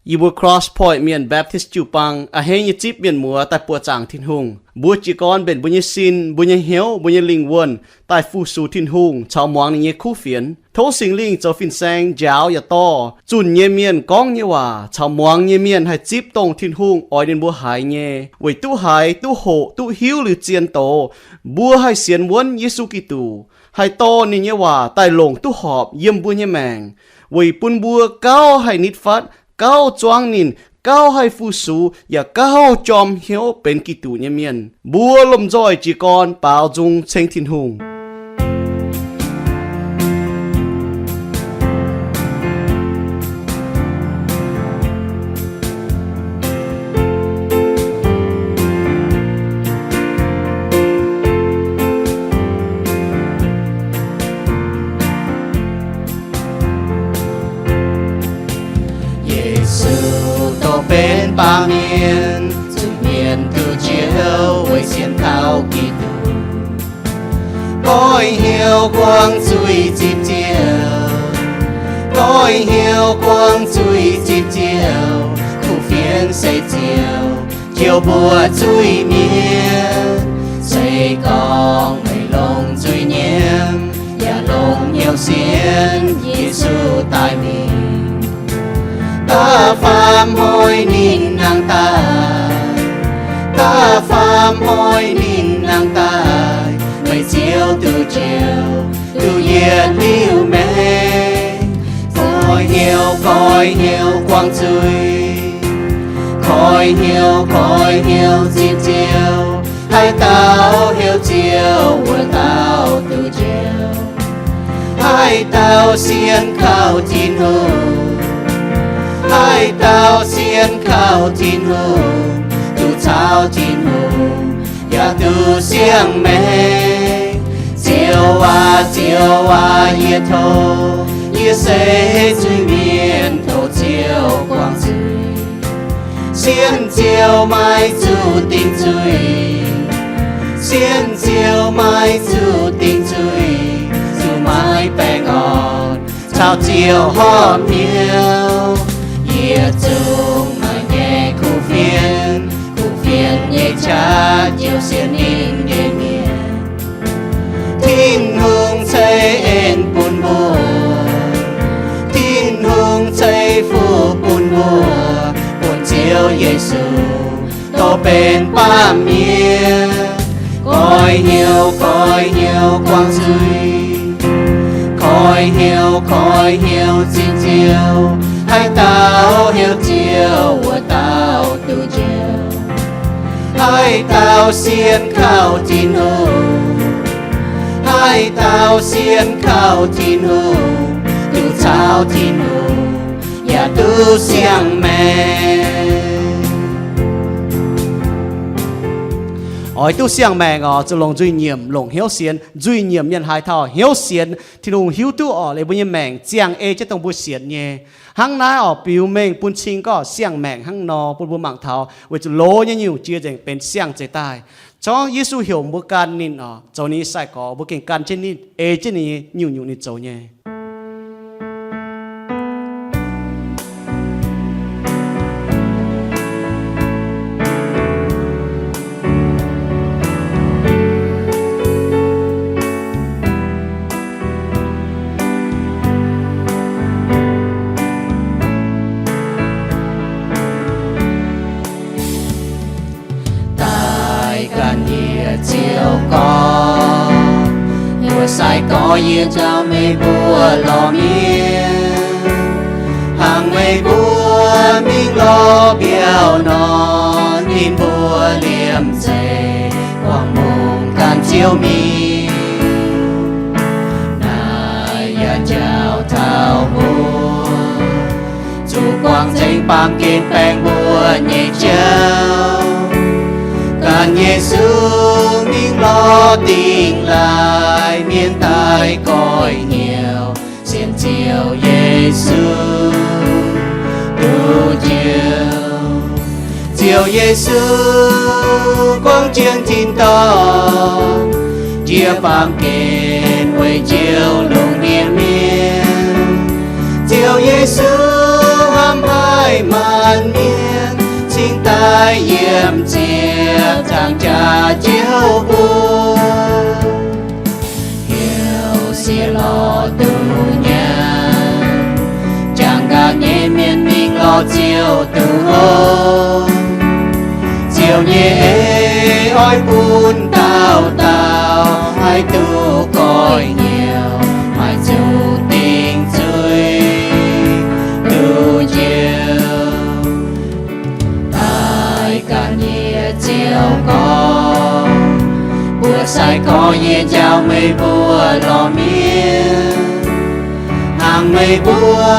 yie mbuo Cross Point Mienh Baptist jiu-baang a'hneiv nyei zipv mienh muoz daaih buoqc zaangc Tin-Hungh. Mbuo jiez gorn mbenc mbuo nyei sin, mbuo nyei hnyouv, mbuo nyei lingh wuonh daaih fu-sux Tin-Hungh caux muangx ninh nyei kuv fienx. Tov Singx Lingh zoux fin-saeng njaaux yaac dorh zunh nyei mienh gorngv nyei waac caux muangx nyei mienh haih zipv dongh Tin-Hungh oix ninh mbuo haiz nyei, weic duqv haiz, duqv hoqc, duqv hiuv liuz zien doz, mbuo haih sienx wuonv Yesu Giduc, haih dorh ninh nyei waac daaih longc duqv horpc yiem mbuo nyei maengc, weic bun mbuo gauh haih nitv fatv, gauh zuangv ninh, gauh haih fu-sux, yaac gauh jorm hnyouv benx Giduc nyei mienh. Mbuo lomh nzoih jiez gorn baaux nzung ceng Tin-Hungh. Yesu dorh benx baamh mienh, zuiz-mienh duqv njoux weic sienx kaux Giduc. Goiv hnyouv buangv zuiz zipv ziouc, goiv hnyouv buangv zuiz zipv ziouc, kuv fienx se ziouc njoux mbuo zuiz-mienh. Se gorngv meih longc zuiz-nyiemv yaac longc hnyouv sienx Yesu daaih mingh, da'faam hnoi ninh nangh daaih, da'faam hnoi ninh nangh daaih, meih ziouc duqv njoux, duqv yietc liuz maengc. Goiv hnyouv, goiv hnyouv buangv zuiz, goiv hnyouv, goiv hnyouv zipv ziouc, haaix dauh heuc Ziouv, wuov dauh duqv njoux. Haaix dauh sienx kaux Tin-Hungh, haaix dauh sienx kaux Tin-Hungh, duqv caux Tin-Hungh yaac duqv siang-maengc. Ziouv aac, Ziouv aac, yie tov, yie se zuiz-mienh, tov Ziouv guangc zuiz. Sienx Ziouv maiv zuqc dingc zuiz, sienx Ziouv maiv zuqc dingc zuiz, zuqc maiv baengh orn caux Ziouv horpc hnyouv. Yietc zungv maaih nyei kuv fienx, kuv fienx nyei qaqv jouh sienx ninh nyei mienh. Tin-Hungh ceix en bun mbuo, Tin-Hungh ceix fuqv bun mbuo, bun Ziouv Yesu dorh benx baamh mienh. Goiv hnyouv, goiv hnyouv guangc nzuih, koiv hnyouv, koiv hnyouv zipv Ziouv. Haaix dauh heuc Ziouv, wuov dauh duqv Ziouv. Haaix dauh sienx kaux Tin-Hungh, haaix dauh sienx kaux Tin-Hungh, duqv caux Tin-Hungh yaac duqv siang-maengc. Oix duqv siang-maengc oc, zuqc longc nzuih nyiemc, longc hnyouv sienx. Nzuih nyiemc mienh haaix taux hnyouv sienx, Tin-Hungh hiuv duqv oc, liuz mbuo nyei maengc ziangh ei jienv dongh mbuo sienx nyei. Hnangv naaiv oc, biux mengh bun cing gorngv siang-maengc hnangv nor, bun mbuo mangc taux weic zuqc loz nyei nyungc jiex nzengc benx siang-zeix daaih. Corc Yesu heuc mbuo gan ninh oc, zoux ninh nyei sai-gorx, mbuo gengh gan jienv ninh, ei jienv ninh, nyungc-nyungc ninh zoux nyei. Daaih gan yie Ziouv gorx, wuov sai-gorx, yie njaaux meih mbuo lorz mienh, hnangv meih mbuo mingh lorz biauv nor, ninh mbuo liemh zeih guangc mungh gan Ziouv mingh. Naaiv yaac njaaux taux mbuo zuqc guangc nzengc baamh gen baengh mbuo nyei jauv, gan Yesu mingh lorz dingh laaih mienh daaih goiv hnyouv sienx Ziouv Yesu duqv Ziouv. Ziouv Yesu, guangc jienv tin-dorngh, njiec baamh gen weic Ziouv longc ndie-mienh. Ziouv Yesu, hnamv haic maah! mienv cingx daaih yiem ziepc nzaangc jaax-jiouv mbuo. Heuc sieqv lorz duqv nyanc, jangx gaax nyei mienh mingh lorz Ziouv duqv hlo. Ziouv nyei eix oix bun dauh dauh haih duqv goiv hnyouv, maaih zuqc dingc zuiz duqv njoux. Daaih ganh yie Ziouv gorngv, mbuo sai-gorx yie njaaux meih mbuo lorz mienh, hnangv meih mbuo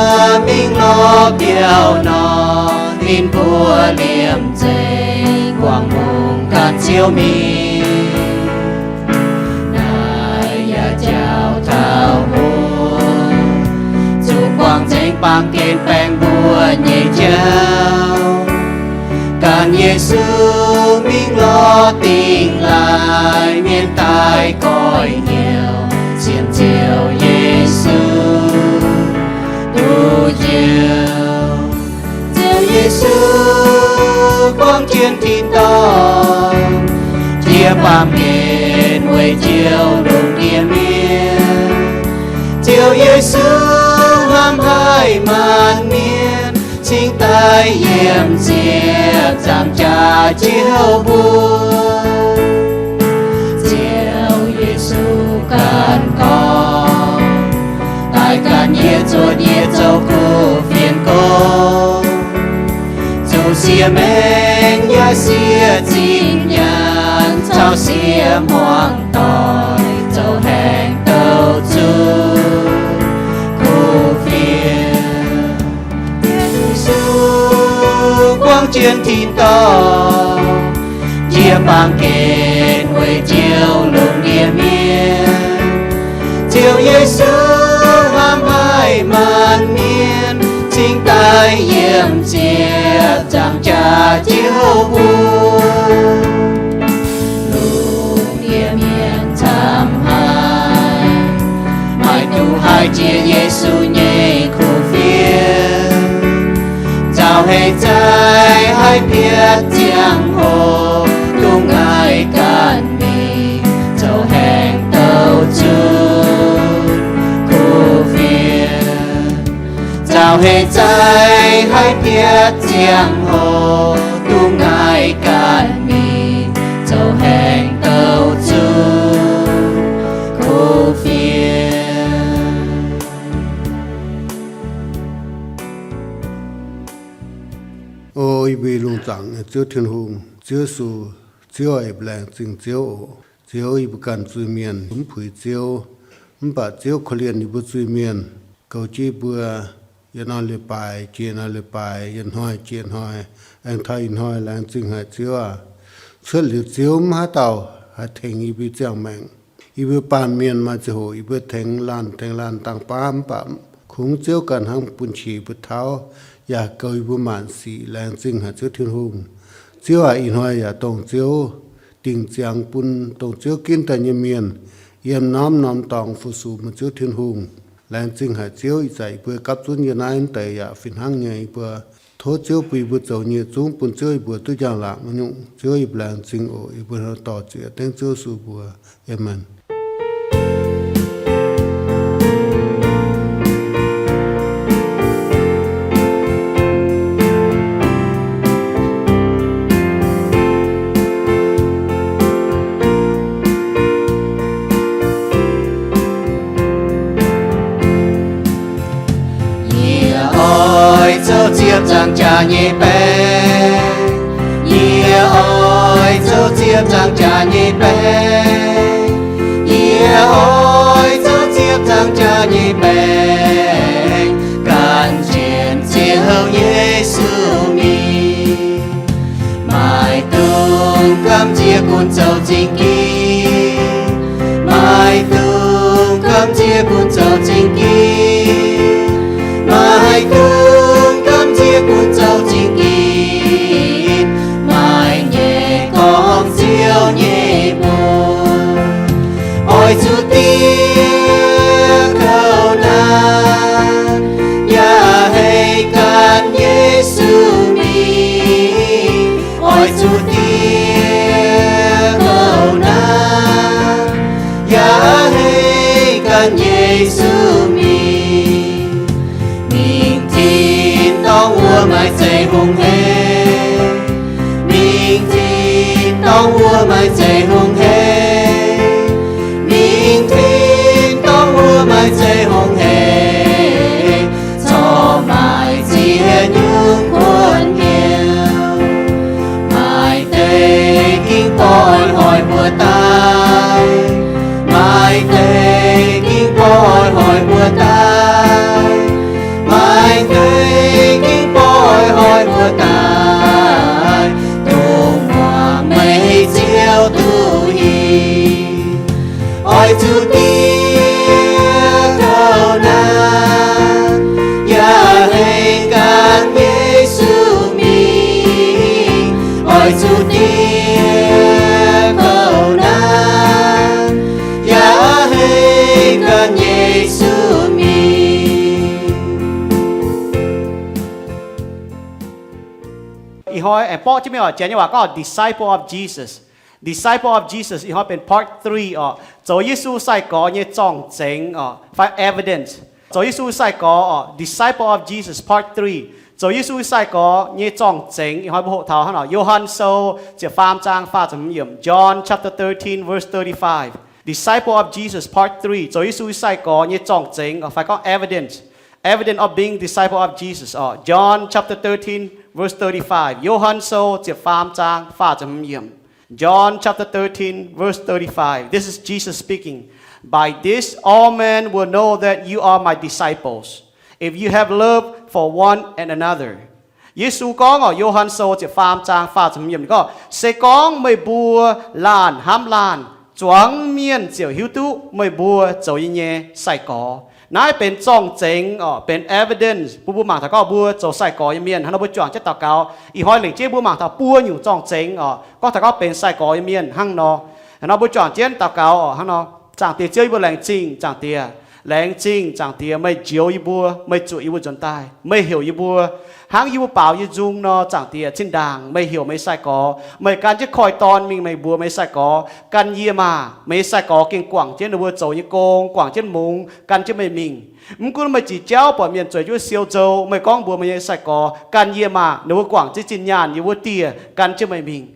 mingh lorz biauv nor, ninh mbuo liemh zeih guangc hungh gan Ziouv mingh. Naaiv yaac njaaux taux mbuo zuqc buangh nzengc baamh gen baengh mbuo nyei jauv. Ganh Yesu mingh lorz dingh laaih, mienh daaih goiv hnyouv sienx Ziouv Yesu duqv njoux. Ziouv Yesu buangv jienv tin-dorngh, njiec baamh gen weic Ziouv lungh ndiev mienh. Ziouv Yesu hnamv haic maanc mienh, cingx daaih yiem ziepc nzaangc jaax-jiouv mbuo. Ziouv Yesu ganh gorngv, daaih ganh yie zuotc yie zoux kuv fienx gong, zuqc siev maengc yaac siev zinh nyaanh, caux siev hmuangv doic zoux haengx douc zuqc kuv fienx. Yesu buangv jienv tin-dorngh, njiec baamh gen weic Ziouv lungh ndiev mienh. Ziouv Yesu hnamv haic maanc mienh, cingx daaih yiem ziepc nzaangc jaax-jiouv mbuo. Lungh ndiev mienh camv haic, maaih duqv haih jiex Yesu nyei kuv fienx. Nzauh heix zaih haih piatv ziangh hoc, dongh naaiv ganh mingh zoux haengx douc zuqc kuv fienx. Nzauh heix zaih haih piatv ziangh hoc, dongh naaiv ganh mingh zoux haengx douc zuqc kuv fienx. O yie mbuo lungh zaangc Ziouv Tin-Hungh, Ziouv Yesu, Ziouv aac, yie mbuo laengz zingh Ziouv oc. Ziouv, yie mbuo ganh zuiz-mienh mv puix Ziouv, mv baac Ziouv korv-lienh yie mbuo zuiz-mienh, goux jienv yie mbuo yietc norm leiz-baaix jiex norm leiz-baaix, yietc hnoi jiex hnoi, aengx taux ih hnoi. Laengz zingh haic Ziouv aac. Cuotv liuz Ziouv mv haaix dauh haih tengx yie mbuo ziangh maengc. Yie mbuo baamh mienh maaih ziangh hoc yie mbuo tengx laanh tengx laanh dangh baav, mv baac kungx Ziouv ganh hnangv bun qiex yie mbuo tauv, yaac goux yie mbuo maanc sic. Laengz zingh haic Ziouv Tin-Hungh. Ziouv aac, ih hnoi yaac dongh Ziouv dingc ziangx bun dongh Ziouv ginv daaih nyei mienh yiem norm-norm dorngx fu-sux meih Ziouv Tin-Hungh. Laengz zingh haic Ziouv, ih zanc yie mbuo gapv zunv yiem naaiv deix yaac fih hnangv nyei. Yie mbuo tov Ziouv bun yie mbuo zoux nyei zungv bun Ziouv yie mbuo duqv njang-laangc nyungc. Ziouv, yie mbuo laengz zingh oc. Yie mbuo dorh ziec dengv Ziouv Yesu mbuox. Aamen. Yie oix zoux ziepc nzaangc jaax nyei baeng. Yie oix zoux ziepc nzaangc jaax nyei baeng. Yie oix zoux ziepc nzaangc jaax nyei baeng, gan jienv Ziouv Yesu mingh. Maaih dungz gamh nziex gunv zoux zingh ginv. Maaih dungz gamh nziex gunv zoux zingh ginv. Maaih dungz gamh nziex gunv zoux zingh ginv. Maaih nyei gorngv Ziouv nyei mbuox, oix zuqc diev kouv naanc, yaac haih gan Yesu mingh. hungh heiv. Mingh tin-dorngh wuov maaih zeiv hungh heiv. Mingh tin-dorngh wuov maaih zeiv hungh heiv, corc maaih ziex nyungc kuonx hnyouv. Maaih deix ging borqv hoic mbuo daaih. Maaih deix ging borqv hoic mbuo daaih. Maaih deix ging borqv hoic mbuo daaih, dongh muangx meih Ziouv duqv hingh. Oix zuqc diev kouv naanc, yaac hengx gan Yesu mingh. Oix zuqc diev kouv naanc, yaac hengx gan Yesu mingh. Ih hnoi aengx borqv jienv mingh oc, janx nyei waac gorngv disciple of Jesus. Disciple of Jesus ih hnoi benx part three oc, zoux Yesu sai-gorx nyei zorng-zengx oc, fai evidence. Zoux Yesu sai-gorx oc, disciple of Jesus part three. Zoux Yesu sai-gorx nyei zorng-zengx ih hnoi mbuo hoqc taux hnangv nor, Yo^han Sou ziepc faam zaang faah ziepc hmz yiemc, John chapter thirteen verse thirty-five. Disciple of Jesus part three, zoux Yesu sai-gorx nyei zorng-zengx oc, fai gorngv evidence. Evidence of being disciple of Jesus oc, John chapter thirteen verse thirty-five. Yo^han Sou ziepc faam zaang faah ziepc hmz yiemc. John chapter thirteen verse thirty-five. This is Jesus speaking. By this all men will know that you are my disciples, if you have love for one and another. Yesu gorngv oc, Yo^han Sou ziepc faam zaang faah ziepc hmz yiemc gorngv, se gorngv meih mbuo laanh hnamv laanh, zuangx mienh ziouc hiuv duqv meih mbuo zoux yie nyei sai-gorx. Naaiv benx zorng-zengx oc, benx evidence bun mbuo mangc taux gorngv mbuo zoux sai-gorx nyei mienh. Hnangv nor mbuo juangc jienv daux gaux. Ih hnoi lengc jeiv mbuo mangc taux buo nyungc zorng-zengx oc, gorngv taux gorngv benx sai-gorx nyei mienh hnangv nor. Hnangv nor mbuo juangc jienv daux gaux oc. Hnangv nor, Zaangc Diex Ziouv, yie mbuo laengz zingh Zaangc Diex. Laengz zingh Zaangc Diex, meih njoux yie mbuo, meih zuoqc yie mbuo nzuonx daaih, meih heuc yie mbuo. Hnangv yie mbuo baaux yie nzung nor, Zaangc Diex, zinh ndaangc meih heuc meih nyei sai-gorx, meih gan jienv koiv-dorn mingh meih mbuox meih nyei sai-gorx, gan yie maah! Meih nyei sai-gorx gengh guangc jienv ninh mbuo zoux nyei gong, guangc jienv mungz, gan jienv meih mingh. Mv gunv meih jiex jauv buatc mienh zueiz jienv siou nzou, meih gorngv mbuox meih nyei sai-gorx, gan yie maah! Ninh mbuo guangc jienv zinh nyaanh yiem wuov dieh, gan jienv meih mingh.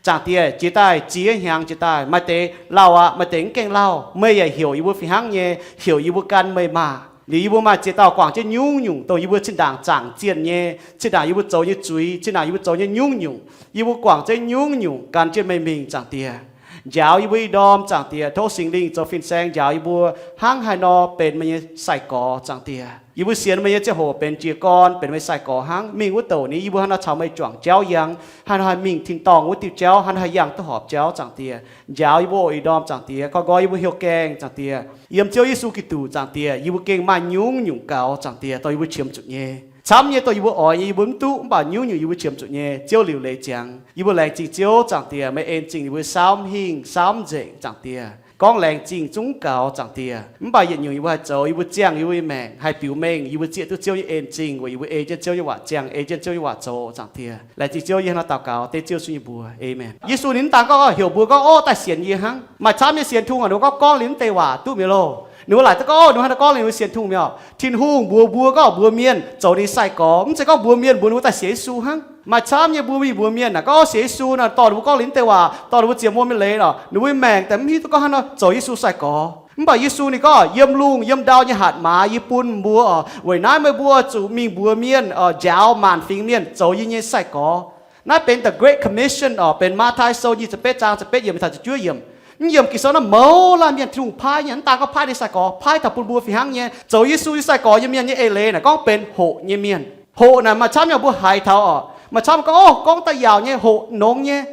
Zaangc Diex, jiex daaih ziex hnyangx jiex daaih, maaih deix lauh aqv, maaih deix mv gaengh lauh, meih yaac heuc yie mbuo fih hnangv nyei, heuc yie mbuo gan meih maah! Liuz yie mbuo maaih ziex dauh guangc jienv nyungc-nyungc dongh yie mbuo zinh ndaangc zaangc zienh nyei, zinh ndaangc yie mbuo zoux nyei zuiz, zinh ndaangc yie mbuo zoux nyei nyungc-nyungc, yie mbuo guangc jienv nyungc-nyungc gan jienv meih mingh, Zaangc Diex. Njaaux yie mbuo ih ndorm, Zaangc Diex, tov Singx Lingh zoux fin-saeng njaaux yie mbuo hnangv haaix nor benx meih nyei sai-gorx, Zaangc Diex. Yie mbuo sienx meih nyei ziangh hoc benx jiez gorn, benx meih nyei sai-gorx hnangv. Mingh wuov douc ni yie mbuo hnangv haaix nor caux meih juangc jauv yangh, hnangv haaix nor haih mingh tin-dorngh wuov diuh jauv, hnangv haaix nor haih yangh duqv horpc jauv, Zaangc Diex. Njaaux yie mbuo ih ndorm, Zaangc Diex, koi nqoi yie mbuo hnyouv gaengh, Zaangc Diex. Yiem Ziouv Yesu Giduc, Zaangc Diex, yie mbuo gengh maaih nyungc-nyungc gaux, Zaangc Diex, dongh yie mbuo qiemx zuqc nyei. Camv nyei dongh yie mbuo oix nyei yie mbuo mv duqv, mv baac nyungc-nyungc yie mbuo qiemx zuqc nyei. Ziouv liuc leiz ziangx, yie mbuo laengz zingh Ziouv, Zaangc Diex, meih en zingh ninh mbuo saauv mv hingh saauv mv nzengc, Zaangc Diex. Gorngv laengz zingh zungv gaux, Zaangc Diex. Mv baac yietc nyungc yie mbuo haih zoux, yie mbuo ziangh yie mbuo nyei maengc haih biux mengh, yie mbuo zieqv duqv Ziouv nyei en zingh weic yie mbuo ei jienv Ziouv nyei waac ziangh, ei jienv Ziouv nyei waac zoux, Zaangc Diex. Laengz zingh Ziouv, yie hnangv nor daux gaux dengv Ziouv Yesu nyei mbuox. Aamen. Yesu ninh mv daan gorngv heuc mbuo gorngv, ov, daaih sienx yie hnangv. Maaih camv nyei sienx tungh aac, ninh mbuo gorngv, gorngv liuz mv deix waac duqv mi'aqv loh. Ninh mbuo laaic duqv gorngv, ninh mbuo hnangv nor gorngv liuz ninh mbuo sienx tungh mi'aqv. Tin-Hungh mbuox mbuo gorngv mbuox mienh zoux ninh sai-gorx, mv zeiz gorngv mbuox mienh mbuox ninh mbuo daaih sienx Yesu hnangv. Maaih camv nyei mbuo mingh mbuox mienh naaic gorngv, ov, sienx Yesu nor, dorh ninh mbuo gorngv liuz mv deix waac, dorh ninh mbuo ziepc muonh mienh leiz nor, ninh mbuo nyei maengc daaih mv hiuv duqv gorngv hnangv nor zoux Yesu sai-gorx. Mv baac Yesu ninh gorngv, yiem lungh yiem ndau nyei hatc maaz yie bun mbuo oc. Weic naaiv meih mbuo zuqc mingh mbuox mienh oc, njaaux maanc fingx mienh zoux yie nyei sai-gorx. Naaiv benx the Great Commission oc, benx Matv^taai Sou nyic ziepc betv zaang ziepc betv yiemc taux ziepc juov yiemc. Mv yiemc Ging-Sou naaiv mouz laanh mienh Tin-Hungh paaiv nyei, mv daan gorngv paaiv ninh sai-gorx, paaiv taux bun mbuo fih hnangv nyei. Zoux Yesu nyei sai-gorx nyei mienh nyei eix leiz naaic gorngv benx hoqc nyei mienh. Hoqc naaic maaih camv nyei mbuo haiz taux oc. Maaih camv gorngv, ov, gorngv daaih yaauc nyei, hoqc nongx nyei.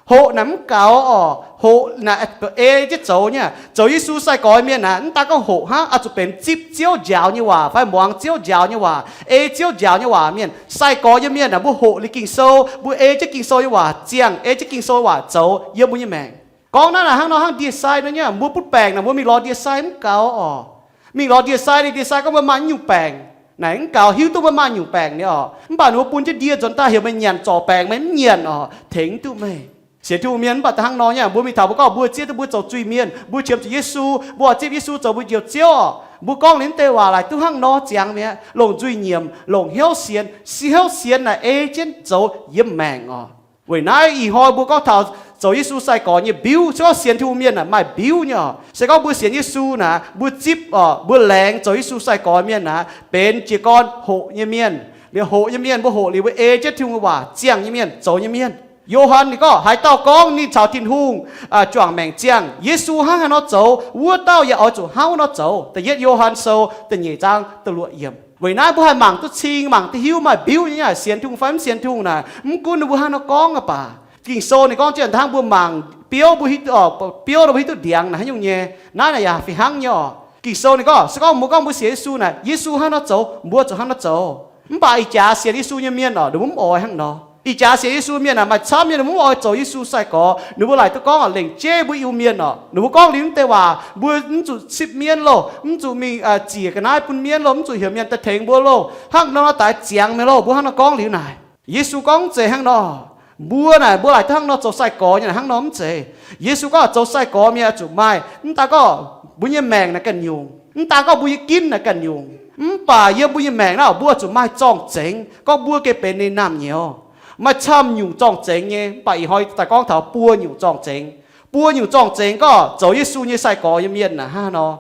Hoqc naaic mv gaux oc. Hoqc naaic ei jienv zoux nyei. Zoux Yesu sai-gorx mienh naaic mv daan gorngv hoqc hnangv, oix zuqc benx zipv Ziouv njaaux nyei waac fai muangx Ziouv njaaux nyei waac, ei Ziouv njaaux nyei waac mienh. Sai-gorx nyei mienh naaic mbuo hoqc liuz Ging-Sou, mbuo ei jienv Ging-Sou nyei waac ziangh, ei jienv Ging-Sou waac zoux yiem mbuo nyei maengc. Gorngv naaiv naaic hnangv nor hnangv ndie-sai nor nyei, mbuo butv baengc naaic mbuo mingh lorz ndie-sai mv gaux oc. Mingh lorz ndie-sai, ndie-sai gorngv mbuo maaih nyungc baengc. Naaic mv gaux, hiuv duqv mbuo maaih nyungc baengc nyei oc. Mv baac ninh mbuo bun jienv ndie nzuonx daaih heuc meih nyanc zorc baengc, meih mv nyanc oc, tengx mv duqv meih. Sienx Tin-Hungh mienh mv baac da'hnangv nor nyei, mbuo mingh taux mbuo gorngv mbuo zieqv duqv mbuo zoux zuiz-mienh, mbuo qiemx zuqc Yesu, mbuo oix zipv Yesu zoux mbuo njoux Ziouv oc. Mbuo gorngv liuz mv deix waac laaic duqv hnangv nor ziangx mi'aqv, longc nzuih nyiemc, longc hnyouv sienx, hnyouv sienx naaic ei jienv zoux yiem maengc oc. Weic naaiv ih hnoi mbuo gorngv taux zoux Yesu sai-gorx nyei mbiuv, se gorngv sienx Tin-Hungh mienh naaic maaih mbiuv nyei oc. Se gorngv mbuo sienx Yesu naaic, mbuo zipv oc, mbuo laengz zoux Yesu sai-gorx mienh naaic, benx jiez gorn hoqc nyei mienh. Liuz hoqc nyei mienh, mbuo hoqc liuz mbuo ei jienv Tin-Hungh nyei waac ziangh nyei mienh, zoux nyei mienh. Yo^han ninh gorngv, haaix dauh gorngv ninh caux Tin-Hungh juangc maengc ziangh, Yesu hnangv haaix nor zoux, wuov dauh yaac oix zuqc hnangv wuov nor zoux. Da'yietv Yo^han Sou da'nyeic zaang da'luoqc yiemc. Weic naaiv mbuo haih mangc duqv cing, mangc duqv hiuv maaih mbiuv nyei, sienx Tin-Hungh fai mv sienx Tin-Hungh naaic, mv gunv ninh mbuo hnangv nor gorngv aqv baac. Ging-Sou ninh gorngv jienv hnangv mbuo mangc biouv, biouv nor mbuo hiuv duqv ndiangx naaic haaix nyungc nyei. Naaiv naaic yaac fih hnangv nyei oc. Ging-Sou ninh gorngv, se gorngv mbuo gorngv mbuo sienx Yesu naaic, Yesu hnangv nor zoux, mbuo zuqc hnangv nor zoux. Mv baac ih jaax sienx Yesu nyei mienh oc, ninh mbuo mv oix hnangv nor. Ih jaax sienx Yesu mienh naaic maaih camv nyei, ninh mbuo mv oix zoux Yesu sai-gorx. Ninh mbuo laaic duqv gorngv oc, lengc jeiv mbuo Iu-Mienh oc, ninh mbuo gorngv liuz mv deix waac, mbuo mv zuqc cipv mienv loh, mv zuqc mingh ziec ga'naaiv bun mienv loh, mv zuqc heuc mienh daaih tengx mbuo loh, hnangv nor daaih ziangx mi'aqv loh, mbuo hnangv nor gorngv liuz naaic. Yesu gorngv mv zeiz hnangv nor. Mbuo naaic mbuo laaic duqv hnangv nor zoux sai-gorx nyei naaic hnangv nor mv zeiz. Yesu gorngv zoux sai-gorx mienh zuqc maaih, mv daaih gorngv mbuo nyei maengc naaic ganh nyungc, mv daaih gorngv mbuo nyei ginv naaic ganh nyungc, mv baac yiem mbuo nyei maengc naaic mbuo zuqc maaih zorng-zengx gorngv mbuo gengh benx ninh naamh nyouz. Maaih camv nyungc zorng-zengx nyei, mv baac ih hnoi daaih gorngv taux buo nyungc zorng-zengx. Buo nyungc zorng-zengx gorngv zoux Yesu nyei sai-gorx nyei mienh naaic hnangv nor.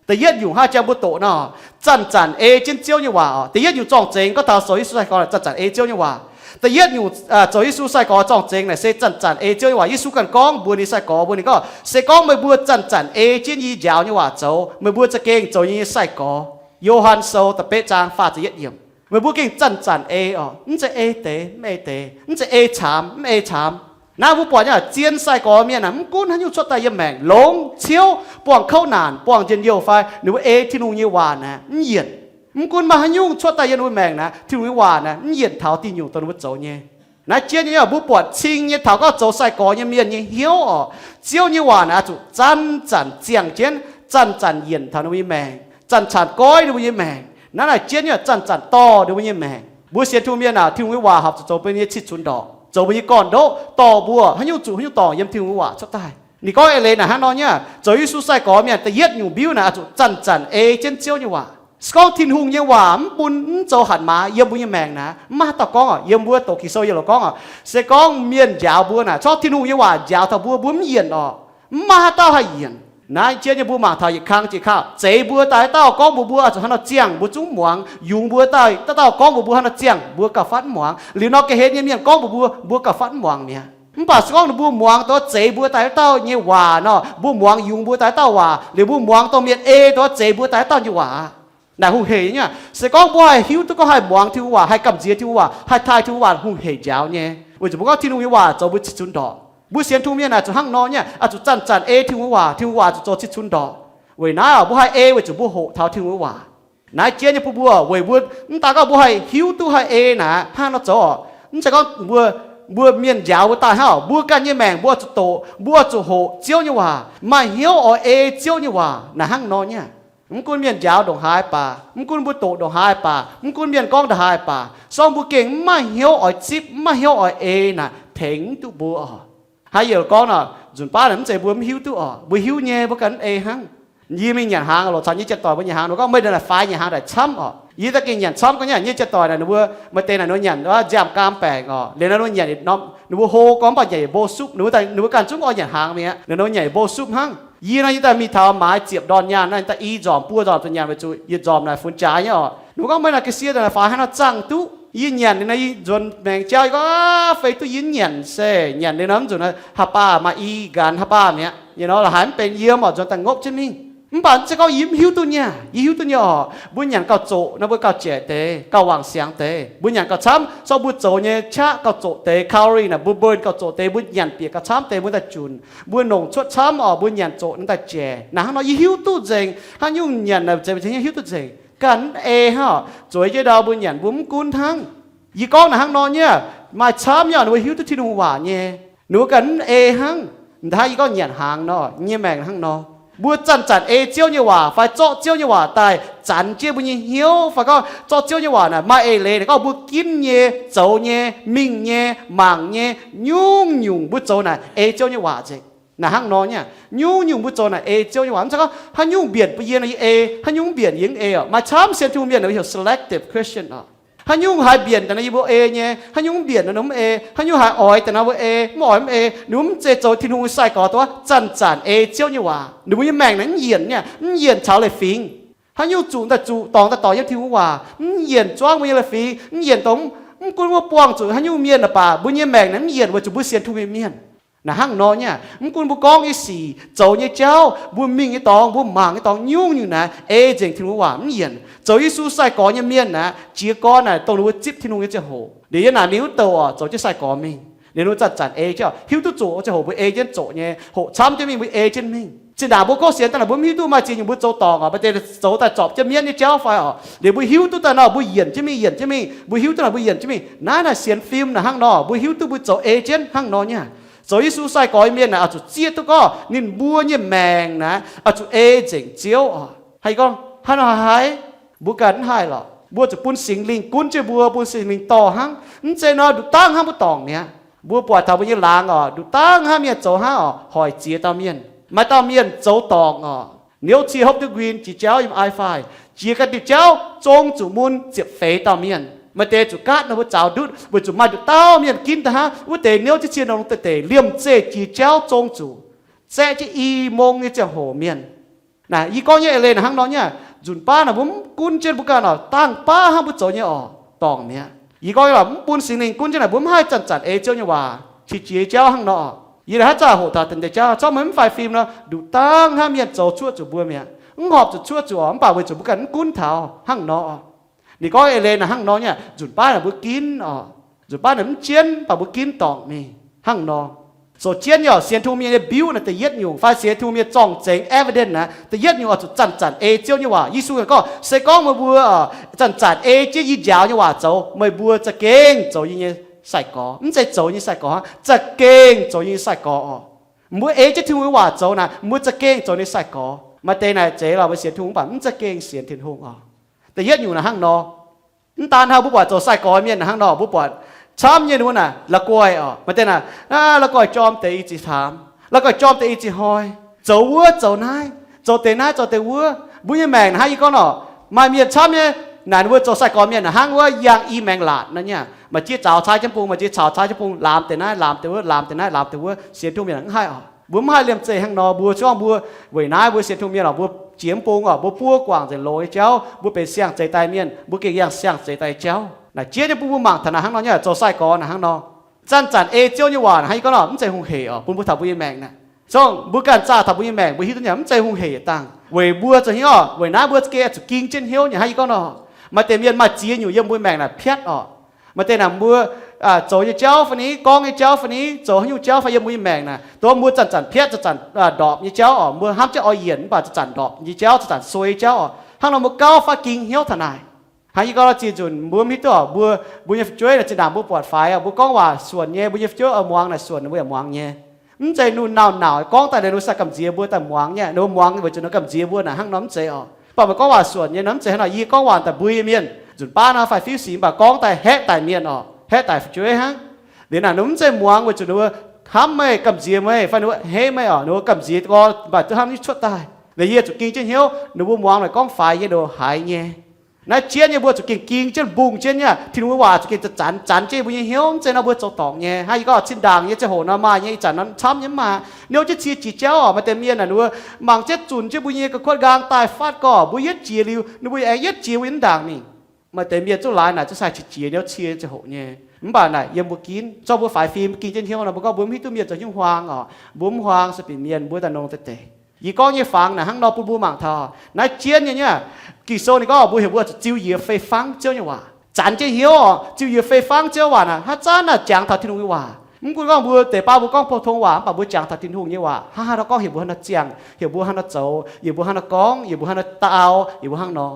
Da'yietv nyungc hnangv jang mbuo doqc nor, zanc-zanc ei jienv Ziouv nyei waac oc. Da'yietv nyungc zorng-zengx gorngv taux zoux Yesu sai-gorx naaic zanc-zanc ei Ziouv nyei waac. Da'yietv nyungc zoux Yesu sai-gorx zorng-zengx naaic se zanc-zanc ei Ziouv nyei waac. Yesu ganh gorngv mbuox ninh sai-gorx mbuo, ninh gorngv, se gorngv meih mbuo zanc-zanc ei jienv yie njaaux nyei waac zoux, meih mbuo za'gengh zoux yie nyei sai-gorx. Yo^han Sou da'betv zaang faah ziepc yietv yiemc. Meih mbuo gengh zanc-zanc ei oc, mv zeiz ei deix mv ei deix, mv zeiz ei caamx mv ei caamx. Naaiv mbuo buatc nyei zien sai-gorx mienh naaic, mv gunv haaix nyungc cuotv daaih yiem maengc, longx ciouv, buangh kouv naanc, buangh njien-youh fai, ninh mbuo ei Tin-Hungh nyei waac naaic mv yienc. Mv gunv maaih haaix nyungc cuotv daaih yiem ninh mbuo maengc naaic, Tin-Hungh nyei waac naaic mv yienc taux diuh nyungc dongh ninh mbuo zoux nyei. Naaiv jien nyei oc, mbuo buatc cing nyei taux gorngv zoux sai-gorx nyei mienh nyei hnyouv oc, Ziouv nyei waac naaic oix zuqc zanc-zanc ziangh jienv, zanc-zanc yienc taux ninh mbuo nyei maengc, zanc-zanc goiv ninh mbuo nyei maengc. Naaiv naaic jien nyei oc, zanc-zanc dorh ninh mbuo nyei maengc. Mbuo sienx Tin-Hungh mienh naaic, Tin-Hungh nyei waac horpc zuqc zoux mbuo nyei cih cunx ndorqc, zoux mbuo nyei gorn-ndoqv, dorh mbuo haaix nyungc zuqc haaix nyungc dorngc yiem Tin-Hungh nyei waac cuotv daaih. Ninh gorngv eix leiz naaic hnangv nor nyei, zoux Yesu sai-gorx mienh da'yietv nyungc mbiuv naaic oix zuqc zanc-zanc ei jienv Ziouv nyei waac. Se gorngv Tin-Hungh nyei waac mv bun, mv zoux hatc maaz yiem mbuo nyei maengc naaic, mv maaih haaix dauh gorngv oc. Yiem mbuo doqc Ging-Sou yietc loc gorngv oc, se gorngv mienh njaaux mbuo naaic, corc Tin-Hungh nyei waac njaaux taux mbuo, mbuo mv yienc oc. Mv maaih haaix dauh haih yienc. Naaiv jien nyei mbuo mangc taux yietc kang jiex kaav, zeix mbuo daaih dauh gorngv mbuox mbuo oix zuqc hnangv nor ziangh, mbuo zungv mv muangx. Yungz mbuo daaih dauh dauh gorngv mbuox mbuo hnangv nor ziangh, mbuo gauh fatv mv muangx. Liuz nor ga'hlen nyei mienh gorngv mbuox mbuo, mbuo gauh fatv mv muangx mi'aqv. Mv baac se gorngv ninh mbuo muangx dongh zeix mbuo daaih dauh nyei waac nor, mbuo muangx yungz mbuo daaih dauh waac, liuz mbuo muangx dongh mienh ei dongh zeix mbuo daaih dauh nyei waac, naaic hungh heic nyei. Se gorngv mbuo haih hiuv duqv gorngv haih muangx Tin-Hungh waac, haih gamh nziex Tin-Hungh waac, haih taaih Tin-Hungh waac, hungh heic njaaux nyei. Weic zuqc mbuo gorngv Tin-Hungh nyei waac zoux mbuo cih cunx ndorqc. Mbuo sienx Tin-Hungh mienh naaic zuqc hnangv nor nyei, oix zuqc zanc-zanc ei Tin-Hungh nyei waac, Tin-Hungh waac zuqc zoux cih cunx ndorqc. Weic naaiv mbuo haih ei weic zuqc mbuo hoqc taux Tin-Hungh nyei waac. Naaiv jien nyei bun mbuo, weic mbuo mv daaih gorngv mbuo haih hiuv duqv haih ei naaic hnangv nor zoux oc. Mv zeiz gorngv mbuo, mbuo mienh njaaux mbuo daaih hnangv oc, mbuo ganh nyei maengc mbuo zuqc doqc, mbuo zuqc hoqc Ziouv nyei waac, maaih hnyouv oix ei Ziouv nyei waac naaic hnangv nor nyei. Mv gunv mienh njaaux ndongc haaix baac, mv gunv mbuo doqc ndongc haaix baac, mv gunv mienh gorngv ndongc haaix baac, se gorngv mbuo gengh mv maaih hnyouv oix zipv, mv maaih hnyouv oix ei naaic, tengx mv duqv mbuo oc. Hnangv yie gorngv nor, nzunc baav naaic mv zeiz mbuo mv hiuv duqv oc, mbuo hiuv nyei, mbuo ganh mv ei hnangv. Yie mingh nyanc hnaangx loc caux nyei jien-doic mbuo nyanc hnaangx, ninh mbuo gorngv meih naaic faix nyanc hnaangx daaih camv oc. Yie daaih gengh nyanc camv ga'nyiec, nyei jien-doic naaic ninh mbuo maaih deix naaic ninh mbuo nyanc nziaamv-gaam baengc oc, liuz naaic ninh mbuo nyanc norm, ninh mbuo hlo gorngv mv baac nyanc yietc mbo supv, ninh mbuo ganh zungv oix nyanc hnaangx mi'aqv, ninh mbuo nyanc yietc mbo supv hnangv. Yie nor yie daaih mingh taux maaiz ziepc ndorn nyaanh naaiv, daaih i nzormc buo nzormc zuqc nyanc weic zuqc yietc nzormc naaic funx jaaix nyei oc. Ninh mbuo gorngv meih naaic ga'sie naaic faix haaix nor zaangh duqv. Yie nyanc liuz naaic yie nzuonx maengx jauv, yie gorngv fei duqv yie mv nyanc se nyanc liuz nor mv nzunc naaic haaix baac maaih i nqanx haaix baac mi'aqv. Yie nor la'haiz mv benx yiem oc, nzuonx daaih ngopv jienv mingh. Mv baac mv zeiz gorngv yie mv hiuv duqv nyei, yie hiuv duqv nyei oc. Mbuo nyanc gauh zoqc nor mbuo gauh jaic deix, gauh wangc siangx deix. Mbuo nyanc gauh camv, se gorngv mbuo zoux nyei qaqv gauh zoqc deix, calorie naaic mbuo burn gauh zoqc deix, mbuo nyanc bieqc gauh camv deix mbuo daaih junc. Mbuo nongc cuotv camv oc, mbuo nyanc zoqc nor daaih jaic. Naaic hnangv nor yie hiuv duqv nzengc, haaix nyungc nyanc naaic zeiz hiuv duqv nzengc. Ganh mv ei hnangv oc, zueiz jienv ndau mbuo nyanc mbuo mv gunv hnangv. Yie gorngv naaic hnangv nor nyei, maaih camv nyei oc, ninh mbuo hiuv duqv Tin-Hungh waac nyei, ninh mbuo ganh mv ei hnangv. Hnangv yie gorngv nyanc hnaangx nor, yie nyei maengc hnangv nor. Mbuo zanc-zanc ei Ziouv nyei waac fai zorqv Ziouv nyei waac daaih zanx jienv mbuo nyei hnyouv, fai gorngv zorqv Ziouv nyei waac naaic maaih eix leiz naaic gorngv mbuo ginv nyei, zoux nyei, mingh nyei, mangc nyei, nyungc-nyungc mbuo zoux naaic ei Ziouv nyei waac nzengc. Naaic hnangv nor nyei aqv. Nyungc-nyungc mbuo zoux naaic ei Ziouv nyei waac. Mv zeiz gorngv haaix nyungc mbienc bun yie nor yie ei, haaix nyungc mbienc yie mv ei oc. Maaih camv sienx Tin-Hungh mienh heuc selective Christian oc. Haaix nyungc haiz mbienc daaih nor yie mbuo ei nyei, haaix nyungc mv mbienc nor mv ei, haaix nyungc haiz oix daaih nor mbuo ei, mv oix mv ei. Ninh mbuo mv zeiz zoux Tin-Hungh nyei sai-gorx, duqv zanc-zanc ei Ziouv nyei waac. Ninh mbuo nyei maengc naaic mv yienc nyei aqv, mv yienc caux leiz-fingx. Haaix nyungc zuqc daaih zuqc, dorngc daaih dorngc yiem Tin-Hungh waac, mv yienc zuangv mbuo nyei leiz-fingx, mv yienc dongh, mv gunv wuov buangh zuqc haaix nyungc mienh naaic baac mbuo nyei maengc naaic mv yienc weic zuqc mbuo sienx Tin-Hungh nyei mienh. Naaic hnangv nor nyei aqv. Mv gunv mbuo gorngv nyei sic, zoux nyei jauv, mbuo mingh nyei dorngx, mbuo mangc nyei dorngx, nyungc-nyungc naaic ei nzengc Tin-Hungh waac mv yienc. Zoux Yesu sai-gorx nyei mienh naaic, jiez gorn naaic dongh ninh mbuo zipv Tin-Hungh nyei ziangh hoc. Liuz yiem naaic mingh wuov douc oc, zoux jienv sai-gorx mingh. Liuz ninh mbuo zanc-zanc ei jienv, hiuv duqv zuqc ziangh hoc mbuo ei jienv zoqc nyei, hoqc camv jienv mingh mbuo ei jienv mingh. Zinh ndaangc mbuo gorngv sienx daaih naaic mbuo mv hiuv duqv maaih ziex nyungc mbuo zoux dorngc oc, maaih deix zoux daaih zorpc jienv mienv nyei jauv fai oc. Liuz mbuo hiuv duqv daaih nor mbuo yienc jienv mingh, yienc jienv mingh, mbuo hiuv duqv naaic mbuo yienc jienv mingh. Naaiv naaic sienx fim naaic hnangv nor, mbuo hiuv duqv mbuo zoux ei jienv hnangv nor nyei aqv. Zoux Yesu sai-gorx nyei mienh naaic oix zuqc zieqv duqv gorngv ninh mbuo nyei maengc naaic oix zuqc ei nzengc Ziouv oc. Haaix gorngv haaix nor haiz, mbuo ganh mv haih lorqc. Mbuo zuqc bun Singx Lingh gunv jienv mbuo, bun Singx Lingh dorh hnangv. Mv zeiz nor nduqc dangh hnangv mbuo dorngc mi'aqv. Mbuo buatc taux mbuo nyei laangz oc, nduqc dangh hnangv mienh zoux hnangv oc, hoic ziex dauh mienh. Maaih dauh mienh zoux dorngc oc, niouv cie hopv duqv nquin, jiex jauv yiem ai faih, jiex ganh diuh jauv zong zuqc mun ziepc feix dauh mienh. Maaih deix zuqc gaatv nor mbuo zaux ndutv weic zuqc maaih nduqc dauh mienh ginv daaih hnangv. Wuov deix niouv jienv cie nor longx deix deix, liemh zeih jiex jauv zong zuqc, zaeqv jienv i mong nyei ziangh hoc mienh. Naaic yie gorngv nyei eix leiz naaic hnangv nor nyei aqv. Nzunc baav naaic mbuo mv gunv jienv mbuo ganh oc, dangh baav hnangv mbuo zoux nyei oc, dorngc mi'aqv. Yie gorngv nyei lorqc, mv bun Singx Lingh gunv jienv naaic mbuo mv haih zanc-zanc ei Ziouv nyei waac, qiex jiez jauv hnangv nor. Yie naaic haaix zanc hoqc taux deix jauv, zorqv meih mv faix fim nor, nduqc dangh hnangv mienh zoux cuotv zuqc mbuo mi'aqv. Mv horpc zuqc cuotv zuqc oc, mv baac weic zuqc mbuo ganh mv gunv taux hnangv nor. Ninh gorngv eix leiz naaic hnangv nor nyei aqv. Nzunc baav naaic mbuo ginv oc, nzunc baav naaic mv jienv, mv baac mbuo ginv dorngc mingh hnangv nor. Zoux jienv nyei oc, sienx Tin-Hungh mienh nyei mbiuv naaic da'yietv nyungc, fai sienx Tin-Hungh mienh zorng-zengx evidence naaic da'yietv nyungc oix zuqc zanc-zanc ei Ziouv nyei waac. Yesu ganh gorngv, se gorngv meih mbuo zanc-zanc ei jienv yie njaaux nyei waac zoux, meih mbuo za'gengh zoux yie nyei sai-gorx. Mv zeiz zoux nyei sai-gorx hnangv, za'gengh zoux yie nyei sai-gorx oc. Mbuo ei jienv Tin-Hungh nyei waac zoux naaic, mbuo za'gengh zoux ninh sai-gorx. Maaih deix naaic zeiz lorqc, mbuo sienx Tin-Hungh mv baac mv za'gengh sienx Tin-Hungh oc. Da'yietv nyungc naaic hnangv nor. Mv daan hnangv, mbuo buatc zoux sai-gorx mienh naaic hnangv nor, mbuo buatc camv nyei ninh mbuo naaic la'guaih oc. Maaih deix naaic, la'guaih jorm deix i ziex hlaax, la'guaih jorm deix i ziex hnoi, zoux wuov zoux naaiv, zoux deix naaiv zoux deix wuov. Mbuo nyei maengc naaic hnangv yie gorngv nor, maaih mienh camv nyei naaic, ninh mbuo zoux sai-gorx mienh naaic hnangv wuov yangh i maengx laatc nor nyei aqv. Maaih jiex zaux caaiv jienv bung, maaih jiex caux caaiv jienv bung, laamz deix naaiv laamz deix wuov, laamz deix naaiv laamz deix wuov. Sienx Tin-Hungh mienh mv haih oc. Mbuo mv haih liemh zeih hnangv nor. Mbuo gorngv mbuo weic naaiv mbuo sienx Tin-Hungh mienh oc, mbuo jiex mv bung oc, mbuo buo guangc nzengc loz nyei jauv, mbuo benx siang-zeix daaih mienh, mbuo gengh yangh siang-zeix daaih jauv. Naaic jiex nyei bun mbuo mangc taux naaic hnangv nor nyei, zoux sai-gorx naaic hnangv nor, zanc-zanc ei Ziouv nyei waac naaic hnangv yie gorngv nor, mv zeiz hungh heic oc, bun mbuo taux mbuo nyei maengc naaic. Zungv mbuo ganh zaah taux mbuo nyei maengc, mbuo hiuv duqv nyei mv zeiz hungh heic dangh. Weic mbuo zoux hnyouv oc, weic naaiv mbuo za'gengh zuqc ging jienv hnyouv nyei hnangv yie gorngv nor. Maaih deix mienh maaih ziex nyungc yiem mbuo maengc naaic piatv oc. Maaih deix naaic mbuo zoux nyei jauv fai ni, gorngv nyei jauv fai ni, zoux haaix nyungc jauv fai yiem mbuo nyei maengc naaic, dongh mbuo zanc-zanc piatv, zanc-zanc ndorpc nyei jauv oc, mbuo hnamv jienv oix yienc mv baac zanc-zanc ndorpc nyei jauv, zanc-zanc suei jauv oc. Hnangv nor mbuo gauh fai ging hnyouv taux naaic. Hnangv yie gorngv nor, ziex nzunc mbuo mv hiuv duqv oc, mbuo, mbuo nyei fu'jueiv naaic zinh ndaangc mbuo buatc faix oc, mbuo gorngv waac suonc nyei, mbuo nyei fu'jueiv oix muangx naaic suonc, ninh mbuo yaac muangx nyei. Mv zeiz ninh mbuo nauc-nauc gorngv daaih liuz ninh mbuo sai gamh nziex mbuo daaih muangx nyei, ninh mbuo muangx weic zuqc ninh gamh nziex mbuo naaic hnangv nor mv zeiz oc. Mv baac meih gorngv waac suonc nyei nor mv zeiz hnangv nor. Yie gorngv waac daaih mbuo nyei mienh, nzunc baav nor faix-fiuv sic mv baac gorngv daaih haeqv daic mienh oc, haeqv daic fu'jueiv hnangv. Liuz naaic ninh mbuo mv zeiz muangx weic zuqc ninh mbuo hnamv meih, gamh nziex meih, fai ninh mbuo hei meih oc, ninh mbuo gamh nziex gorx mv baac duqv hnamv nyei cuotv daaih. Liuz yie zuqc ging jienv hnyouv, ninh mbuo muangx meih gorngv faix nyei, ninh mbuo haiz nyei. Naaiv jienv nyei mbuo zuqc gengh ging jienv mbungh jienv nyei aqv. Tin-Hungh nyei waac zuqc gengh zanc-zanc jienv mbuo nyei hnyouv, mv zeiz nor mbuo zoux dorngc nyei. Hnangv yie gorngv zinh ndaangc nyei ziangh hoc nor maaih nyei, ih zanc nor camv nyei mv maaih. Niouv jienv cie jiex jauv oc, maaih deix mienh naaic ninh mbuo mangc jienv zunc jienv mbuo nyei ga'kuotv nqaang daaih fatv gorx, mbuo yietv jiex liuz ninh mbuo aengx yietv jiex mbuo nyei mv ndaangc mingh. Maaih deix mienh zungv laaix naaic zungv sai qiex jiez niouv cie ziangh hoc nyei. Mv baac naaic yiem mbuo ginv, zorqv mbuo faix fim ging jienv hnyouv nor, mbuo gorngv mbuo mv hiuv duqv mienh zoux hnyouv huaang oc, mbuo mv huaang, sai bieqc mienh mbuo daaih nongx deix deix. Yie gorngv nyei fangx naaic hnangv nor bun mbuo mangc taux. Naaiv jienv nyei nyei aqv. Ging-Sou ninh gorngv mbuo heuc mbuo zuqc ziux njiec fei fangv Ziouv nyei waac, zanc jienv hnyouv oc, ziux njiec fei fangv Ziouv waac naaic, haaix zanc naaic jangx taux Tin-Hungh nyei waac. Mv gunv gorngv mbuo deix baav mbuo gorngv pou-tong waac mv baac mbuo jangx taux Tin-Hungh nyei waac, hnangv haaix nor gorngv heuc mbuo hnangv nor ziangh, heuc mbuo hnangv nor zoux, heuc mbuo hnangv nor gorngv, heuc mbuo hnangv nor dau, heuc mbuo hnangv nor.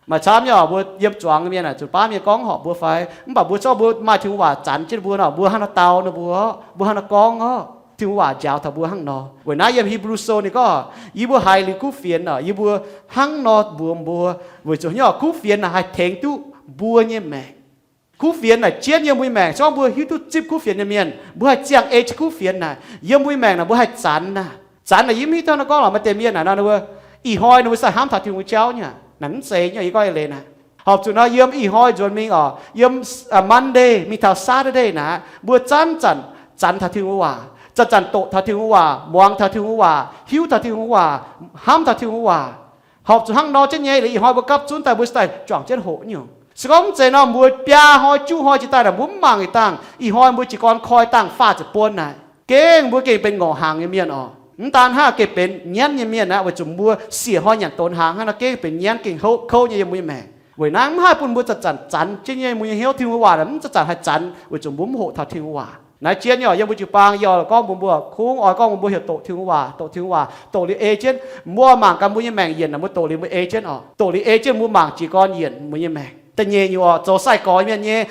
Maaih camv nyei oc, mbuo yiem zuangx mienh naaic, nzunc baav mienh gorngv horpc mbuo fai, mv baac mbuo zorqv mbuo maaih Tin-Hungh waac zanc jienv mbuo nor, mbuo hnangv nor dau ninh mbuo, mbuo hnangv nor gorngv oc. Tin-Hungh waac njaaux taux mbuo hnangv nor. Weic naaiv yiem Hipv^lu Sou ninh gorngv, yie mbuo haiz liuz kuv fienx oc, yie mbuo hnangv nor mbuox mbuo, weic zuqc hnyouv kuv fienx naaic haih tengx duqv mbuo nyei maengc. Kuv fienx naaic jienv yiem mbuo nyei maengc. Se gorngv mbuo hiuv duqv zipv kuv fienx nyei mienh, mbuo haih ziangh ei jienv kuv fienx naaic. Yiem mbuo nyei maengc naaic mbuo haih zanx naaic. Zanx naaic yie mv hiuv duqv naaiv gorngv lorqc, maaih deix mienh naaic nor, ih hnoi ninh mbuo sai hnamv taux Tin-Hungh nyei jauv nyei. Naaic mv zeiz nyei, yie gorngv eix leiz naaic. Horpc zuqc nor yiem ih hnoi nzuonx mingh oc, yiem Monday mingh taux Saturday naaic, mbuo zanc-zanc zanx taux Tin-Hungh waac, zanc-zanc doqc taux Tin-Hungh waac, muangx taux Tin-Hungh waac, hiuv taux Tin-Hungh waac, hnamv taux Tin-Hungh waac. Horpc zuqc hnangv nor jienv nyei, liuz ih hnoi mbuo gapv zunv daaih mbuo daaih juangc jienv hoqc nyungc. Se gorngv mv zeiz nor mbuo biaa hnoi juqv hnoi jiex daaih naaic mbuo mv mangc yietc dangh, ih hnoi mbuo jiez gorn koi dangh faah ziepc buon naaic, gengh mbuo gengh benx ngorc hnaangx nyei mienh oc. Mv daan hnangv, gengh benx nyienv nyei mienh aqv, weic zuqc mbuo siec hnoi nyanc donx hnaangx hnangv nor, gengh benx nyienv, gengh houv kouv nyei yiem mbuo nyei maengc. Weic naaiv mv haih bun mbuo zanc-zanc zanx jienv nyei mbuo nyei hnyouv Tin-Hungh waac naaic, mv zanc-zanc haih zanx weic zuqc mbuo mv hoqc taux Tin-Hungh waac. Naaiv jienv nyei oc, yiem mbuo jiu-baang yie oix gorngv mbuo, mbuo kungx oix gorngv mbuo heuc doqc Tin-Hungh waac, doqc Tin-Hungh waac, doqc liuz ei jienv. Mbuo mangc gaax mbuo nyei maengc yienc naaic, mbuo doqc liuz mbuo ei jienv oc. Doqc liuz ei jienv mbuo mangc jiez gorn yienc mbuo nyei maengc. Da'nyeic nyungc oc, zoux sai-gorx mienh nyei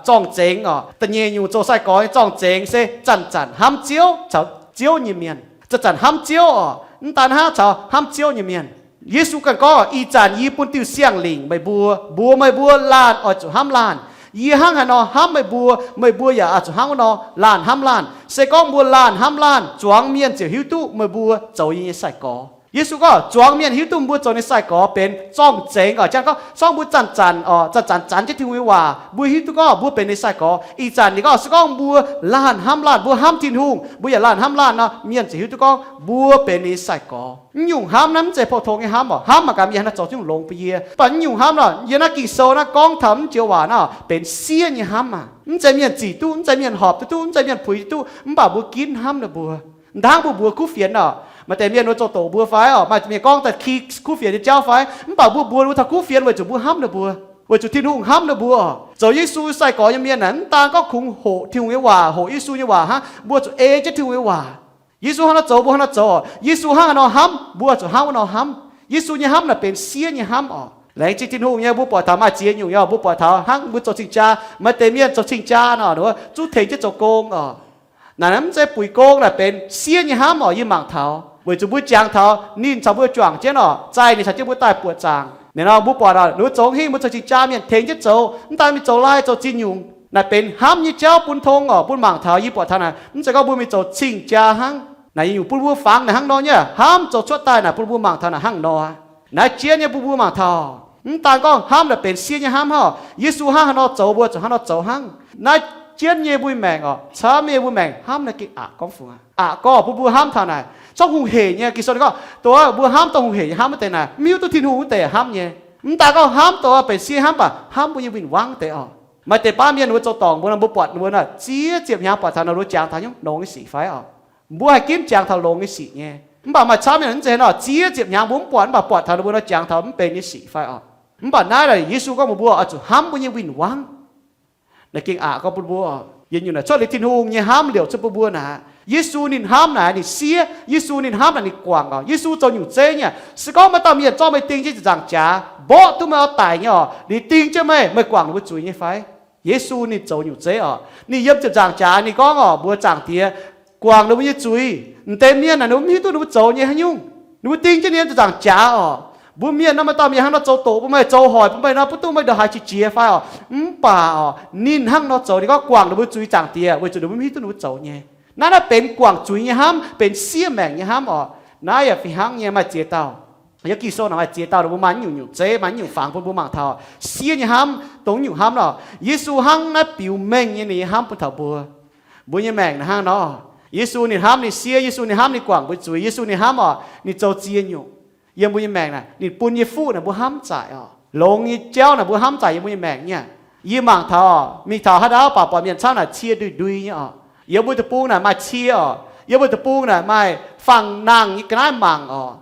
zorng-zengx oc. Da'nyeic nyungc zoux sai-gorx nyei zorng-zengx se zanc-zanc hnamv Ziouv caux Ziouv nyei mienh. Zanc-zanc hnamv Ziouv oc. Mv daan hnangv, caux hnamv Ziouv nyei mienh. Yesu ganh gorngv, ih zanc yie bun diuh siang-lingc meih mbuo, mbuox meih mbuo laanh oix zuqc hnamv laanh. Yie hnangv haaix nor hnamv meih mbuo, meih mbuo yaac oix zuqc hnangv wuov nor laanh hnamv laanh. Se gorngv mbuo laanh hnamv laanh, zuangx mienh ziouc hiuv duqv meih mbuo zoux yie nyei sai-gorx. Yesu gorngv zuangx mienh hiuv duqv mbuo zoux ninh sai-gorx benx zorng-zengx oc. Jang gorngv se gorngv mbuo zanc-zanc oc, zanc-zanc zanc jienv Tin-Hungh nyei waac, mbuo hiuv duqv gorngv mbuo benx ninh sai-gorx. Ih zanc ninh gorngv se gorngv mbuo laanh hnamv laanh, mbuo hnamv Tin-Hungh, mbuo yaac laanh hnamv laanh nor, mienh ziouc hiuv duqv gorngv mbuo benx ninh sai-gorx. Mv nyungc hnamv naaiv mv zeiz pou-tong nyei hnamv oc. Hnamv mangc gaax mienh haaix nor zoux zungv longx bun yie. Mv baac mv nyungc hnamv nor, yie naaiv Ging-Sou naaiv gorngv taux mv joux waac naaiv benx siev nyei hnamv aqv. Mv zeiz mienh zic duqv, mv zeiz mienh horpc duqv duqv, mv zeiz mienh puix duqv duqv, mv baac mbuo ginv hnamv ninh mbuo. Hnangv mbuo mbuox kuv fienx oc, maaih deix mienh wuov zoux doqc mbuo fai oc, maaih mienh gorngv daaih ki kuv fienx nyei jauv fai, mv baac mbuo mbuox wuov taux kuv fienx weic zuqc mbuo hnamv ninh mbuo, weic zuqc Tin-Hungh hnamv ninh mbuo oc. Zoux Yesu sai-gorx nyei mienh naaic, mv daan gorngv kungx hoqc Tin-Hungh nyei waac, hoqc Yesu nyei waac hnangv, mbuo zuqc ei jienv Tin-Hungh nyei waac. Yesu hnangv nor zoux, mbuo hnangv nor zoux oc. Yesu hnangv haaix nor hnamv, mbuo zuqc hnangv wuov nor hnamv. Yesu nyei hnamv naaic benx siev nyei hnamv oc. Laengz zingh Tin-Hungh nyei, mbuo buatc taux maaih ziex nyungc nyei oc. Mbuo buatc taux hnangv mbuo zoux cing-jaa, maaih deix mienh zoux cing-jaa nor, zuqc tengx jienv zoux gong oc. Naaic mv zeiz buic gong naaic benx siev nyei hnamv oc. Yie mangc taux weic zuqc mbuo jangx taux ninh caux mbuo juangc jienv oc, zaih ninh caux jienv mbuo daaih buoqc zaangc. Naaic nor mbuo buatc oc, ninh mbuo zoux hingv mbuo zoux cing-jaa mienh tengx jienv zoux, mv daan mingh zoux lai zoux ziex nyungc. Naaic benx hnamv nyei jauv bun tong oc, bun mangc taux. Yie buatc taux naaic mv zeiz gorngv mbuo mingh zoux cing-jaa hnangv. Naaic nyungc bun mbuo fangx naaic hnangv nor nyei, hnamv zoux cuotv daaih naaic bun mbuo mangc taux naaic hnangv nor. Naaiv jienv nyei bun mbuo mangc taux, mv daan gorngv hnamv naaic benx siev nyei hnamv hnangv. Yesu hnangv haaix nor zoux mbuo zuqc hnangv nor zoux hnangv. Naaiv jienv nyei mbuo maengc oc, camv nyei mbuo maengc hnamv naaiv gengh aqc gorngv fungx aqc gorngv bun mbuo hnamv taux naaic. Zorqv hungh heic nyei Ging-Sou ninh gorngv, dongh mbuo hnamv dongh hungh heic nyei hnamv wuov deix naaic, mv hiuv duqv Tin-Hungh wuov deix hnamv nyei. Mv daan gorngv hnamv dongh benx siev hnamv baac hnamv mbuo nyei win-wangv deix oc. Maaih deix baav mienh ninh mbuo zoux dorngc mbuo nor, mbuo buatc ninh mbuo naaic ziex ziepc hnyangx buatc taux ninh mbuo jangx taux nyungc longx nyei sic fai oc. Mbuo haih ginv jangx taux longx nyei sic nyei. Mv baac maaih camv mienh mv zeiz nor, ziex ziepc hnyangx mbuo mv buatc, mv baac buatc taux ninh mbuo nor jangx taux mv benx nyei sic fai oc. Mv baac naaiv naaic Yesu gorngv mbuox mbuo oix zuqc hnamv mbuo nyei win-wangv. Naaiv gengh aqc gorngv bun mbuo, yietc nyungc naaic cuotv liuz Tin-Hungh nyei hnamv liouc cuotv bun mbuo naaic. Yesu ninh hnamv naaic ninh siev, Yesu ninh hnamv naaic ninh guangc oc. Yesu zoux nyungc zeiv nyei. Se gorngv maaih dauh mienh zorqv meih ding jienv ziepc nzaangc jaax, mborqv duqv meih oix daic nyei oc, ninh ding jienv meih, meih guangc ninh mbuo zuiz nyei fai? Yesu ninh zoux nyungc zeiv oc. Ninh yiem ziepc nzaangc jaax ninh gorngv oc, mbuox Zaangc Diex guangc ninh mbuo nyei zuiz. M'deix mienh naaic ninh mbuo mv hiuv duqv ninh mbuo zoux nyei haaix nyungc. Ninh mbuo ding jienv ninh yiem ziepc nzaangc jaax oc. Mbuo mienh nor, maaih dauh mienh hnangv nor zoux doqc bun meih, zoux hoic bun meih nor, mv baac duqv meih ndongc haaix qiex jiez fai oc. Mv baac oc, ninh hnangv nor zoux, ninh gorngv guangc ninh mbuo zuiz Zaangc Diex, weic zuqc ninh mbuo mv hiuv duqv ninh mbuo zoux nyei. Naaiv naaiv benx guangc zuiz nyei hnamv, benx siev maengc nyei hnamv oc. Naaiv yaac fih hnangv nyei, maaih ziex dauh, yiem Ging-Sou naaic maaih ziex dauh ninh mbuo maaih nyungc nyungc zeiv, maaih nyungc fangx bun mbuo mangc taux siev nyei hnamv, dongh nyungc hnamv oc. Yesu hnangv naaiv biux mengh nyei ninh nyei hnamv bun taux mbuo. Mbuo nyei maengc naaic hnangv nor. Yesu ninh hnamv ninh siev, Yesu ninh hnamv ninh guangc mbuo zuiz, Yesu ninh hnamv oc, ninh zoux ziex nyungc yiem mbuo nyei maengc naaic. Ninh bun nyei fuqv naaic mbuo hnamv zaaic oc. Longx nyei jauv naaic mbuo hnamv zaaic yiem mbuo nyei maengc nyei. Yie mangc taux oc, mingh taux haaix dauh baac buatc mienh camv naaic cie ndui-ndui nyei oc. Yiem mbuo deic-bung naaic maaih cie oc. Yiem mbuo deic-bung naaic maaih fangx nangh nyei ga'naaiv mangc oc.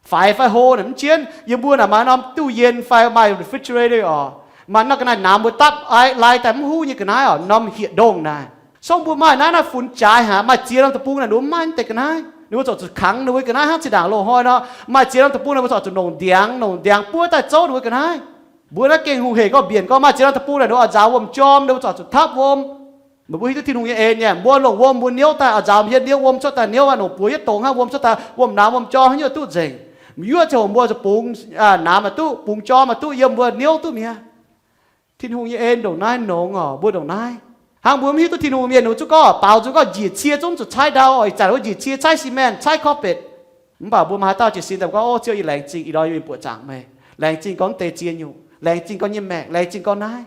Faix fai hlo naaic mv jienv. Yiem mbuo naaic maaih norm ตู้เย็น fai maaih refrigerator oc. Maaih norm ga'naaiv namx mbuo dapv lai daaih mv huv nyei ga'naaiv oc, norm hieh ndongh naaic. Sorng mbuo maaih naaiv, naaiv funx jaaix haic. Maaih ziex norm deic-bung naaic ninh mbuo mv maaih deix ga'naaiv. Ninh mbuo zuqc zuqc kangx ninh mbuo ga'naaiv hnangv zinh ndaangc loz-hnoi nor. Maaih ziex norm deic-bung naaic mbuo zuqc zuqc nongc ndiangx, nongc ndiangx buov daaih zouv ninh mbuo ga'naaiv. Mbuo naaiv gengh hungh heic gorngv mbienc gorngv maaih ziex norm deic-bung naaic ninh mbuo oix nzaaux wuom-jorm, ninh mbuo zuqc zuqc tapv wuom. Meih mbuo hiuv duqv Tin-Hungh nyei en nyei, mbuo longc wuom mbuo niouv daaih, oix nzaaux mbuo hietv niouv wuom cuotv daaih, niouv aav nongc buoz yietv dongz hnangv, wuom cuotv daaih, wuom naamx wuom jor hnangv, nyungc duqv nzengc. Mv yuoqv ziangh hoc mbuo zuqc bungx naamx maiv duqv, bungx jor maiv duqv, yiem mbuo niouv duqv mi'aqv. Tin-Hungh nyei en ndongc naaiv nongx oc, mbuo ndongc naaiv. Hnangv mbuo mv hiuv duqv Tin-Hungh mienh, mbuo zungv gorngv baaux nzung gorngv njiec cie zungv zuqc caaiv ndau oc, ih zanc wuov njiec cie caaiv cement, caaiv carpet. Mv baac mbuo maaih haaix dauh jiez sin daaih gorngv, O Ziouv, yie laengz zingh ih ndorm yie mingh buoqc zaangc meih. Laengz zingh gorngv deix ziex nyungc, laengz zingh gorngv nyei maengc, laengz zingh gorngv naaiv.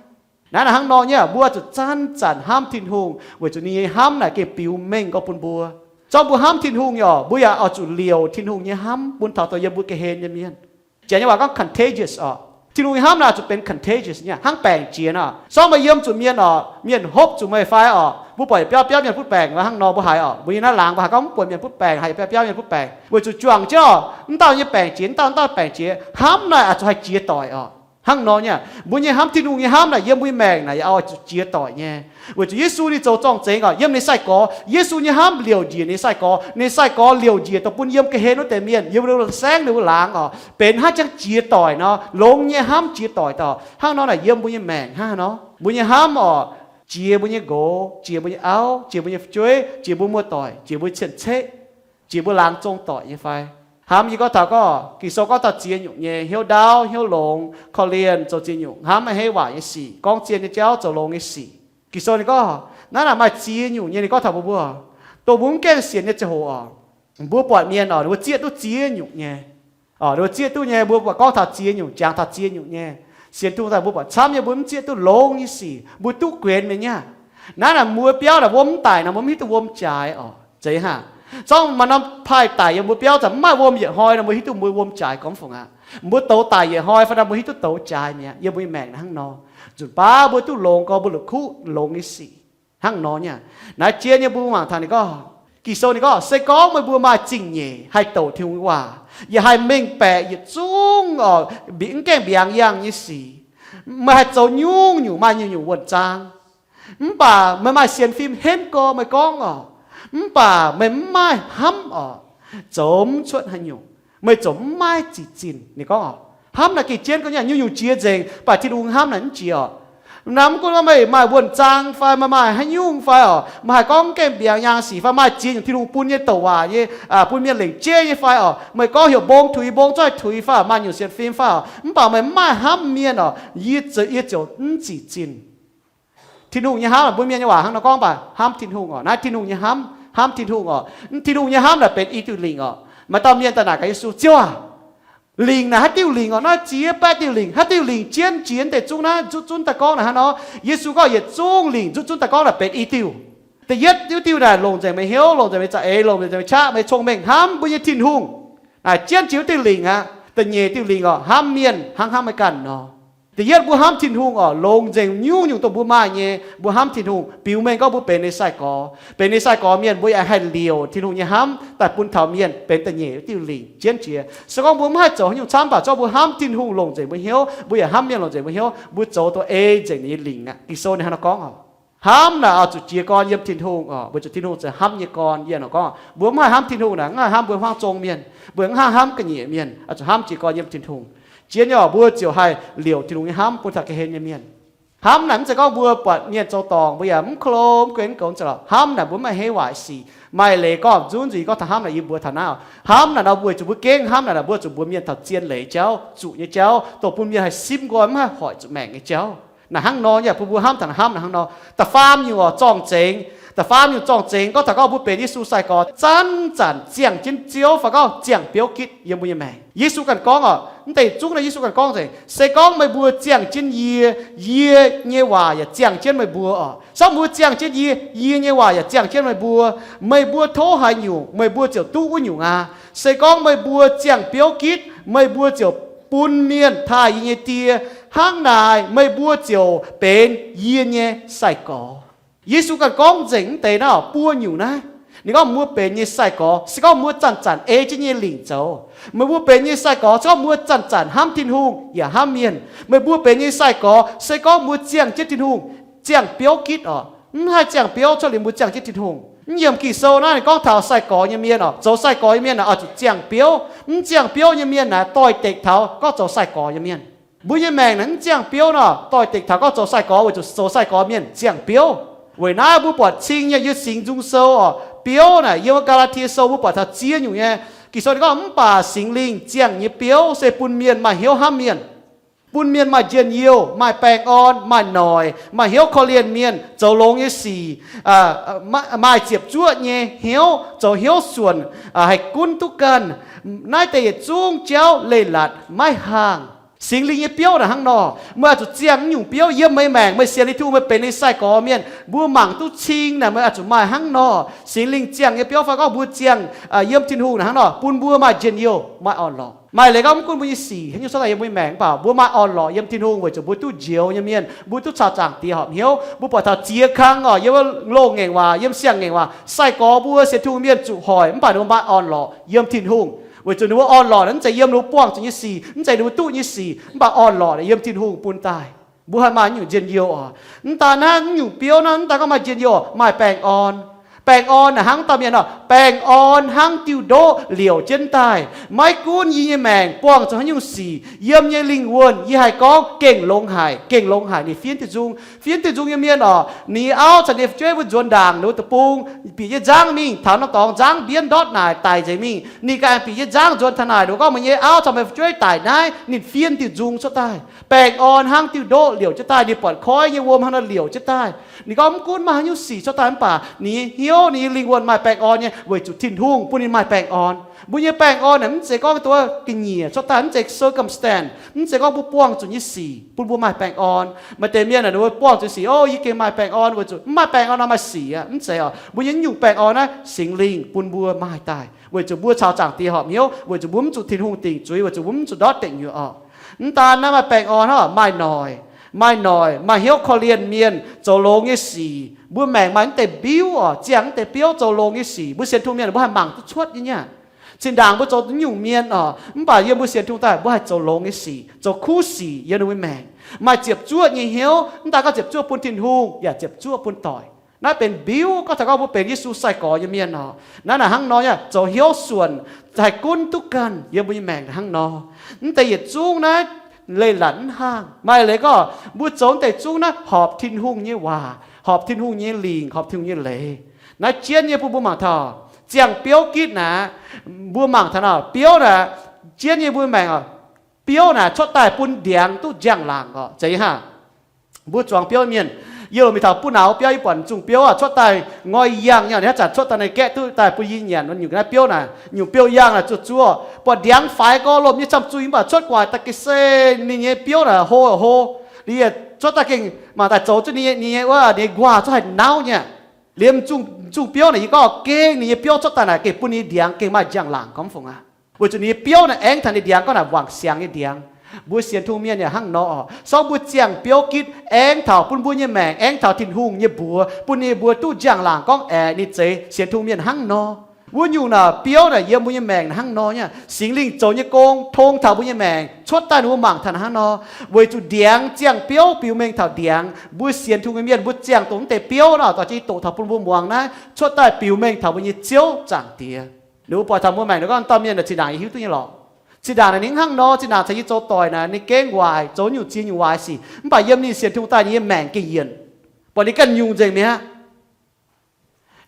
Naaiv naaic hnangv nor nyei, mbuo zuqc zanc-zanc hnamv Tin-Hungh weic zuqc ninh nyei hnamv naaic gengh biux mengh gorx bun mbuo. Zorqv mbuo hnamv Tin-Hungh nyei oc, mbuo yaac oix zuqc liouc Tin-Hungh nyei hnamv bun taux dongh yiem mbuo ga'hlen nyei mienh. Janx nyei waac gorngv contagious oc. Tin-Hungh nyei hnamv naaic zuqc benx contagious nyei, hnangv baengc jiex nor. Sorng meih yiem zuqc mienh oc, mienh hopv zuqc meih fai oc, mbuo buatc yietc biauv biauv mienh butv baengc hnangv nor, mbuo haiz oc, mbuo nyei naaiv laangz mbuo haiz gorngv mv buatc mienh butv baengc, haiz yietc biauv biauv mienh butv baengc weic zuqc juangc jienv oc, mv dauh nyei baengc jiex, mv dauh, mv dauh baengc jiex, hnamv naaic oix zuqc haih jiex doic oc. Hnangv nor nyei, mbuo nyei hnamv, Tin-Hungh nyei hnamv naaic yiem mbuo nyei maengc naaic yaac oix zuqc jiex doic nyei. Weic zuqc Yesu ninh zoux zorng-zengx oc, yiem ninh sai-gorx, Yesu nyei hnamv liouc njiec ninh sai-gorx, ninh sai-gorx liouc njiec dongh bun yiem ga'hlen wuov deix mienh, yiem wuov saengv ninh wuov laangz oc, benx hnangv jangx jiex doic nor, longx nyei hnamv jiex doic doc. Hnangv nor naaic yiem mbuo nyei maengc hnangv haaix nor, mbuo nyei hnamv oc, jiex mbuo nyei nqox, jiex mbuo nyei auv, jiex mbuo nyei fu'jueiv, jiex mbuo muoz-doic, jiex mbuo cien-ceqv, jiex mbuo laangz zong doic nyei fai? Hnamv yie gorngv taux gorngv Ging-Sou gorngv taux ziex nyungc nyei, hnyouv ndaauv, hnyouv longx, korv-lienh, zoux ziex nyungc hnamv maiv heiv waaic nyei sic, gorngv zien nyei jauv, zoux longx nyei sic. Ging-Sou ninh gorngv naaiv naaic maaih ziex nyungc nyei, ninh gorngv taux mbuo mbuo, dongh mbuo mv gaengh sienx nyei ziangh hoc oc, mbuo buatc mienh oc, ninh mbuo zieqv duqv ziex nyungc nyei. Oc, ninh mbuo zieqv duqv nyei, mbuo buatc gorngv taux ziex nyungc, jangx taux ziex nyungc nyei. Sienx Tin-Hungh daaih mbuo buatc camv nyei, mbuo mv zieqv duqv longx nyei sic, mbuo duqv guenx mienh nyei. Naaiv naaic mbuo biauv naaic wuom mv daic nor, mbuo mv hiuv duqv wuom jaaix oc. Zeiz hnangv. Zorngv maaih norm paaiv daic yiem mbuo biauv zanc mv maaih wuom yietc hnoi nor, mbuo hiuv duqv mbuo wuom jaaix gormx fungc aqv. Mbuo douz daic yietc hnoi fai nor, mbuo hiuv duqv douz jaaix mi'aqv. Yiem mbuo nyei maengc naaic hnangv nor, nzunc baav mbuo duqv longx gorx, mbuo la'kuqv longx nyei sic hnangv nor nyei. Naaiv jien nyei mbuo mangc taux ninh gorngv, Ging-Sou ninh gorngv, se gorngv meih mbuo maaih zingh nyeic haih douc Tin-Hungh nyei waac, yaac haih mengh baeqc yietc zungv oc, mv gaengh mbiaangx yangh nyei sic, meih haih zoux nyungc-nyungc maaih nyungc-nyungc wuonh zaang. Mv baac meih maaih sienx fim henv gorx meih gorngv oc, mv baac meih mv maaih hnamv oc, zoux mv cuotv haaix nyungc, meih ziouc mv maaih zic zinh. Ninh gorngv oc, hnamv naaic gengh jienv gorngv nyungc-nyungc jiex nzengc, mv baac Tin-Hungh hnamv naaic mv jiex oc. Naaiv mv gunv gorngv meih maaih wuonh zaang fai meih maaih haaix nyungc fai oc, meih haih gorngv mv gaengh mbiaangx yangh sic fai maaih ziex nyungc Tin-Hungh bun nyei douc waac nyei, bun mienh lengc jeiv nyei fai oc, meih gorngv heuc mbong tuix mbong zungv haih tuix fai oc, maaih nyungc sienx fim fai oc, mv baac meih mv maaih hnamv mienh oc, yie ziouc, yie ziouc mv zic zinh. Tin-Hungh nyei hnamv, mbuo mienh nyei waac hnangv nor gorngv baac hnamv Tin-Hungh oc. Naaiv Tin-Hungh nyei hnamv, hnamv Tin-Hungh oc. Tin-Hungh nyei hnamv naaic benx i diuh lingc oc. Maaih dauh mienh daaih naaic gaax Yesu, Ziouv aac, lingc naaic haaix diuh lingc oc? Naaiv ziex baeqv diuh lingc, haaix diuh lingc jienv jiex deix zungv naaiv nzutv zunv daaih gorngv naaic hnangv nor? Yesu gorngv yietc zungv lingc nzutv zunv daaih gorngv naaic benx i diuh. Da'yietv diuh, diuh naaic longc nzengc meih hnyouv, longc nzengc meih za'eix, longc nzengc meih qaqv, meih cong-mengh hnamv mbuo nyei Tin-Hungh. Naaic jienv jiex wuov diuh lingc aqv. Da'nyeic diuh lingc oc, hnamv mienh hnangv hnamv meih ganh nor. Da'yietv mbuo hnamv Tin-Hungh oc, longc nzengc nyungc-nyungc dongh mbuo maaih nyei, mbuo hnamv Tin-Hungh, biux mengh gorngv mbuo benx ninh sai-gorx. Benx ninh sai-gorx mienh mbuo yaac haih liouc Tin-Hungh nyei hnamv daaih bun taux mienh benx da'nyeic diuh lingc jienv jiex. Se gorngv mbuo mv haih zoux haaix nyungc camv baac zorqv mbuo hnamv Tin-Hungh longc nzengc mbuo hnyouv, mbuo yaac hnamv mienh longc nzengc mbuo hnyouv, mbuo zoux dongh ei nzengc ninh nyei lingc aqv. Ging-Sou ninh hnangv nor gorngv oc. Hnamv naaic oix zuqc jiez gorn yiem Tin-Hungh oc, weic zuqc Tin-Hungh se hnamv nyei gorn. Yie nor gorngv mbuo mv haih hnamv Tin-Hungh naaic, mv haih hnamv mbuo hmuangv zong mienh, mbuo mv haih hnamv ga'nyiec mienh, oix zuqc hnamv jiez gorn yiem Tin-Hungh. Jien nyei oc, mbuo ziouc haih liouc Tin-Hungh nyei hnamv bun taux ga'hlen nyei mienh. Hnamv naaic mv zeiz gorngv mbuo buatc mienh zoux dorngc mbuo yaac mv klo mv guen mv goux, mv zeiz lorqc. Hnamv naaiv mbuo mv maaih heiv waaic sic, maaih leiz gorngv zunv nzuih gorngv taux hnamv naaic yie mbuox taux naaiv oc. Hnamv naaic nor weic zuqc mbuo gengh hnamv naaic, mbuo zuqc mbuox mienh taux zien leiz jauv, zuqc nyei jauv, dongh bun mienh haih simv nqoi mv haih hoic zuqc maengc nyei jauv. Naaic hnangv nor nyei, bun mbuo hnamv taux hnamv naaic hnangv nor. Da'faam nyungc oc, zorng-zengx. Da'faam nyungc zorng-zengx gorngv taux gorngv mbuo benx Yesu sai-gorx zanc-zanc ziangh jienv Ziouv fai gorngv ziangh biouv gitv yiem mbuo nyei maengc. Yesu ganh gorngv oc, mv deix zungv naaic Yesu ganh gorngv nzengc, se gorngv meih mbuo ziangh jienv yie, yie nyei waac yaac ziangh jienv meih mbuo oc. Se gorngv mbuo ziangh jienv yie, yie nyei waac yaac ziangh jienv meih mbuo, meih mbuo tov haaix nyungc, meih mbuo ziouc duqv wuov nyungc aqv. Se gorngv meih mbuo ziangh biouv gitv, meih mbuo ziouc bun mienh taaih yie nyei Die. Hnangv naaic meih mbuo ziouc benx yie nyei sai-gorx. Yesu ganh gorngv nzengc mv deix naaiv buo nyungc naaiv. Ninh gorngv mbuo benx nyei sai-gorx, se gorngv mbuo zanc-zanc ei jienv nyei lingc zoux. Meih mbuo benx nyei sai-gorx, se gorngv mbuo zanc-zanc hnamv Tin-Hungh yaac hnamv mienh. Meih mbuo benx nyei sai-gorx, se gorngv mbuo ziangh jienv Tin-Hungh, ziangh biouv gitv oc. Mv haih ziangh biouv cuotv liuz mbuo ziangh jienv Tin-Hungh. Mv yiemc Ging-Sou naaiv ninh gorngv taux sai-gorx nyei mienh oc, zoux sai-gorx nyei mienh naaic oix zuqc ziangh biouv. Mv ziangh biouv nyei mienh naaic doix-dekc taux gorngv zoux sai-gorx nyei mienh. Mbuo nyei maengc naaic mv ziangh biouv nor, doix-dekc taux gorngv zoux sai-gorx, weic zuqc zoux sai-gorx mienh ziangh biouv. Weic naaiv mbuo buatc cing nyei yiem Singx Nzung Sou oc, biouv naaic yiem Gaa^laa^tie Sou mbuo buatc taux ziex nyungc nyei. Ging-Sou ninh gorngv, mv baac Singx Lingh ziangh nyei biouv se bun mienh maaih hnyouv hnamv mienh, bun mienh maaih njien-youh, maaih baengh orn, maaih noic, maaih hnyouv korv-lienh mienh, zoux longx nyei sic, maaih ziepc zuoqv nyei hnyouv, zoux hnyouv suonc, haih gunv duqv ganh. Naaiv deix yietc zungv jauv leiz-latc maiv haangh. Singx Lingh nyei biouv naaic hnangv nor. Meih oix zuqc ziangh naaiv nyungc biouv yiem meih maengc, meih sienx Tin-Hungh, meih benx ninh sai-gorx mienh, mbuo mangc duqv cing naaic, meih oix zuqc maaih hnangv nor. Singx Lingh ziangh nyei biouv fai gorngv mbuo ziangh yiem Tin-Hungh naaic hnangv nor, bun mbuo maaih njien-youh, maaih orn-lorqc. Maaih leiz gorngv mv gunv mbuo nyei sic haaix nyungc cuotv daaih yiem mbuo nyei maengc, mv baac mbuo maaih orn-lorqc yiem Tin-Hungh weic zuqc mbuo duqv njoux nyei mienh, mbuo duqv caux Zaangc Diex horpc hnyouv. Mbuo buatc taux ziex kang oc, yiem loz-ngaengc waac, yiem siang-ngaengc waac, sai-gorx mbuo sienx Tin-Hungh mienh zuqc hoic, mv baac ninh mbuo maaih orn-lorqc yiem Tin-Hungh. Weic zuqc ninh mbuo orn-lorqc mv zeiz yiem ninh mbuo buangh zuqc nyei sic, mv zeiz ninh mbuo duqv nyei sic, mv baac orn-lorqc yiem Tin-Hungh bun daaih. Mbuo haih maaih naaiv nyungc njien-youh oc. Mv daan naaiv nyungc biouv naaiv, mv daan gorngv maaih njien-youh, maaih baengh orn. Baengh orn naaic hnangv dauh mienh nor, baengh orn hnangv diuh ndoqv liouc jienv daaih. Maiv gunv yie nyei maengc buangh zuqc haaix nyungc sic, yiem nyei lingh wuonh yie haih gorngv gengh longx haic, gengh longx haic. Ninh fiev diuh nzung, fiev diuh nzung nyei mienh oc, ninh nyei auv caux ninh fu'jueiv mbuo nzuonx ndaangc ninh mbuo deic-bung, bieqc jienv nzangv mingh, taux norm dorngx nzangv mbienv ndortv naaic daic nzengc mingh. Ninh ganh bieqc jienv nzangv nzuonx taux naaic, ninh gorngv, meih nyei auv caux meih fu'jueiv daic naaiv. Ninh fiev diuh nzung cuotv daaih. Baengh orn hnangv diuh ndoqv liouc jienv daaih, ninh buatc koiv nyei wuom hnangv nor liouc jienv daaih. Ninh gorngv mv gunv maaih haaix nyungc sic cuotv daaih mv baac ninh nyei hnyouv, ninh nyei lingh wuonh maaih baengh orn nyei, weic zuqc Tin-Hungh bun ninh maaih baengh orn. Mbuo nyei baengh orn naaic mv zeiz gorngv duqv ga'nyiec cuotv daaih, mv zeiz circumstance, mv zeiz gorngv mbuo buangh zuqc nyei sic bun mbuo maaih baengh orn. Maaih deix mienh naaic ninh mbuo buangh zuqc sic, o, yie gengh maaih baengh orn weic zuqc mv maaih baengh orn nor maaih sic aqv. Mv zeiz oc. Mbuo nyei naaiv nyungc baengh orn naaiv Singx Lingh bun mbuo maaih daaih, weic zuqc mbuo caux Zaangc Diex horpc hnyouv, weic zuqc mbuo mv zuqc Tin-Hungh dingc zuiz, weic zuqc mbuo mv zuqc ndortv deic nyuoqc oc. Mv daan naaiv maaih baengh orn hnangv, maaih noic, maaih noic, maaih hnyouv korv-lienh mienh, zoux longx nyei sic. Mbuo maengc maaih mv deix biouv oc, ziangh mv deix biouv zoux longx nyei sic. Mbuo sienx Tin-Hungh mienh mbuo haih mangc duqv cuotv nyei niaa. Zinh ndaangc mbuo zoux naaiv nyungc mienh oc, mv baac yiem mbuo sienx Tin-Hungh daaih mbuo haih zoux longx nyei sic, zoux kuv sic yiem ninh mbuo maengc. Maaih ziepc zuoqv nyei hnyouv, mv daan gorngv ziepc zuoqv bun Tin-Hungh, yaac ziepc zuoqv bun doic. Naaiv benx biouv. Gorngv taux gorngv mbuo benx Yesu sai-gorx nyei mienh oc, naaiv naaic hnangv nor nyei, zoux hnyouv suonc, haih gunv duqv ganh yiem mbuo nyei maengc hnangv nor. Mv deix yietc zungv naaiv leiz-latc mv haangh. Maaih leiz gorngv mbuo zoux mv deix zungv naaiv horpc Tin-Hungh nyei waac, horpc Tin-Hungh nyei lingc, horpc Tin-Hungh nyei leiz. Naaiv jienv nyei bun mbuo mangc taux ziangh biouv gitv naaic, mbuo mangc taux naaic biouv naaic, jienv nyei mbuo maengc oc, biouv naaic cuotv daaih bun ndiangx duqv njang-laangc oc. Zeiz nyei hnangv. Mbuo zuangx biouv mienh, yie loc mingh taux buv nauz biauv, yie buatc zungh biouv cuotv daaih ngoi yangh nyei, ninh haaix zanc cuotv daaih naaiv gaeqv duqv daaih bun yie nyanc. Nyungc naaiv biouv naaic, nyungc biouv yangh naaic zuoqv zuoqv, buatc ndiangx faix gorx lomh nyei camv zuih, mv baac cuotv gu'nguaaic daaih ga'sie ninh nyei biouv naaic hlo hlo. Liuz cuotv daaih gengh mangc daaih zoux zuqc ninh nyei, ninh nyei wuov, ninh nyei nquaah cuotv haih nauv nyei. Liemh zungh biouv naaic yie gorngv gengh ninh nyei biouv cuotv daaih naaic gengh bun ninh nyei ndiangx gengh maaih njang-laangc gormx fungc aqv. Weic zuqc ninh nyei biouv naaic aengx taux ninh ndiangx gorngv naaic wangc siangx nyei ndiangx. Mbuo sienx Tin-Hungh mienh yaac hnangv nor oc. Sorng mbuo ziangh biouv gitv aengx taux bun mbuo nyei maengc, aengx taux Tin-Hungh nyei mbuox, bun ninh mbuo duqv njang-laangc gorngv aeqv, ninh zeiz sienx Tin-Hungh mienh hnangv nor. Wuov nyungc naaic biouv naaic yiem mbuo nyei maengc naaic hnangv nor nyei. Singx Lingh zoux nyei gong tong taux mbuo nyei maengc cuotv daaih ninh mbuo mangc taux naaic hnangv nor. Weic zuqc ndiangx ziangh biouv biux mengh taux ndiangx. Mbuo sienx Tin-Hungh nyei mienh mbuo ziangh dongh mv deix biouv nor, dorh jienv doqc taux bun mbuo muangx naaiv cuotv daaih biux mengh taux mbuo nyei Ziouv Zaangc Diex. Ninh mbuo buatc taux mbuo maengc ninh gorngv dauh mienh naaic zinh ndaangc yie hiuv duqv nyei lorqc. Zinh ndaangc naaic ninh hnangv nor, zinh ndaangc caux yie zoux doic naaic ninh gengh waaic, zoux nyungc ziex nyungc waaic sic, mv baac yiem ninh sienx Tin-Hungh daaih ninh nyei maengc gengh yienc. Buatc ninh ganh nyungc nzengc mi'aqv.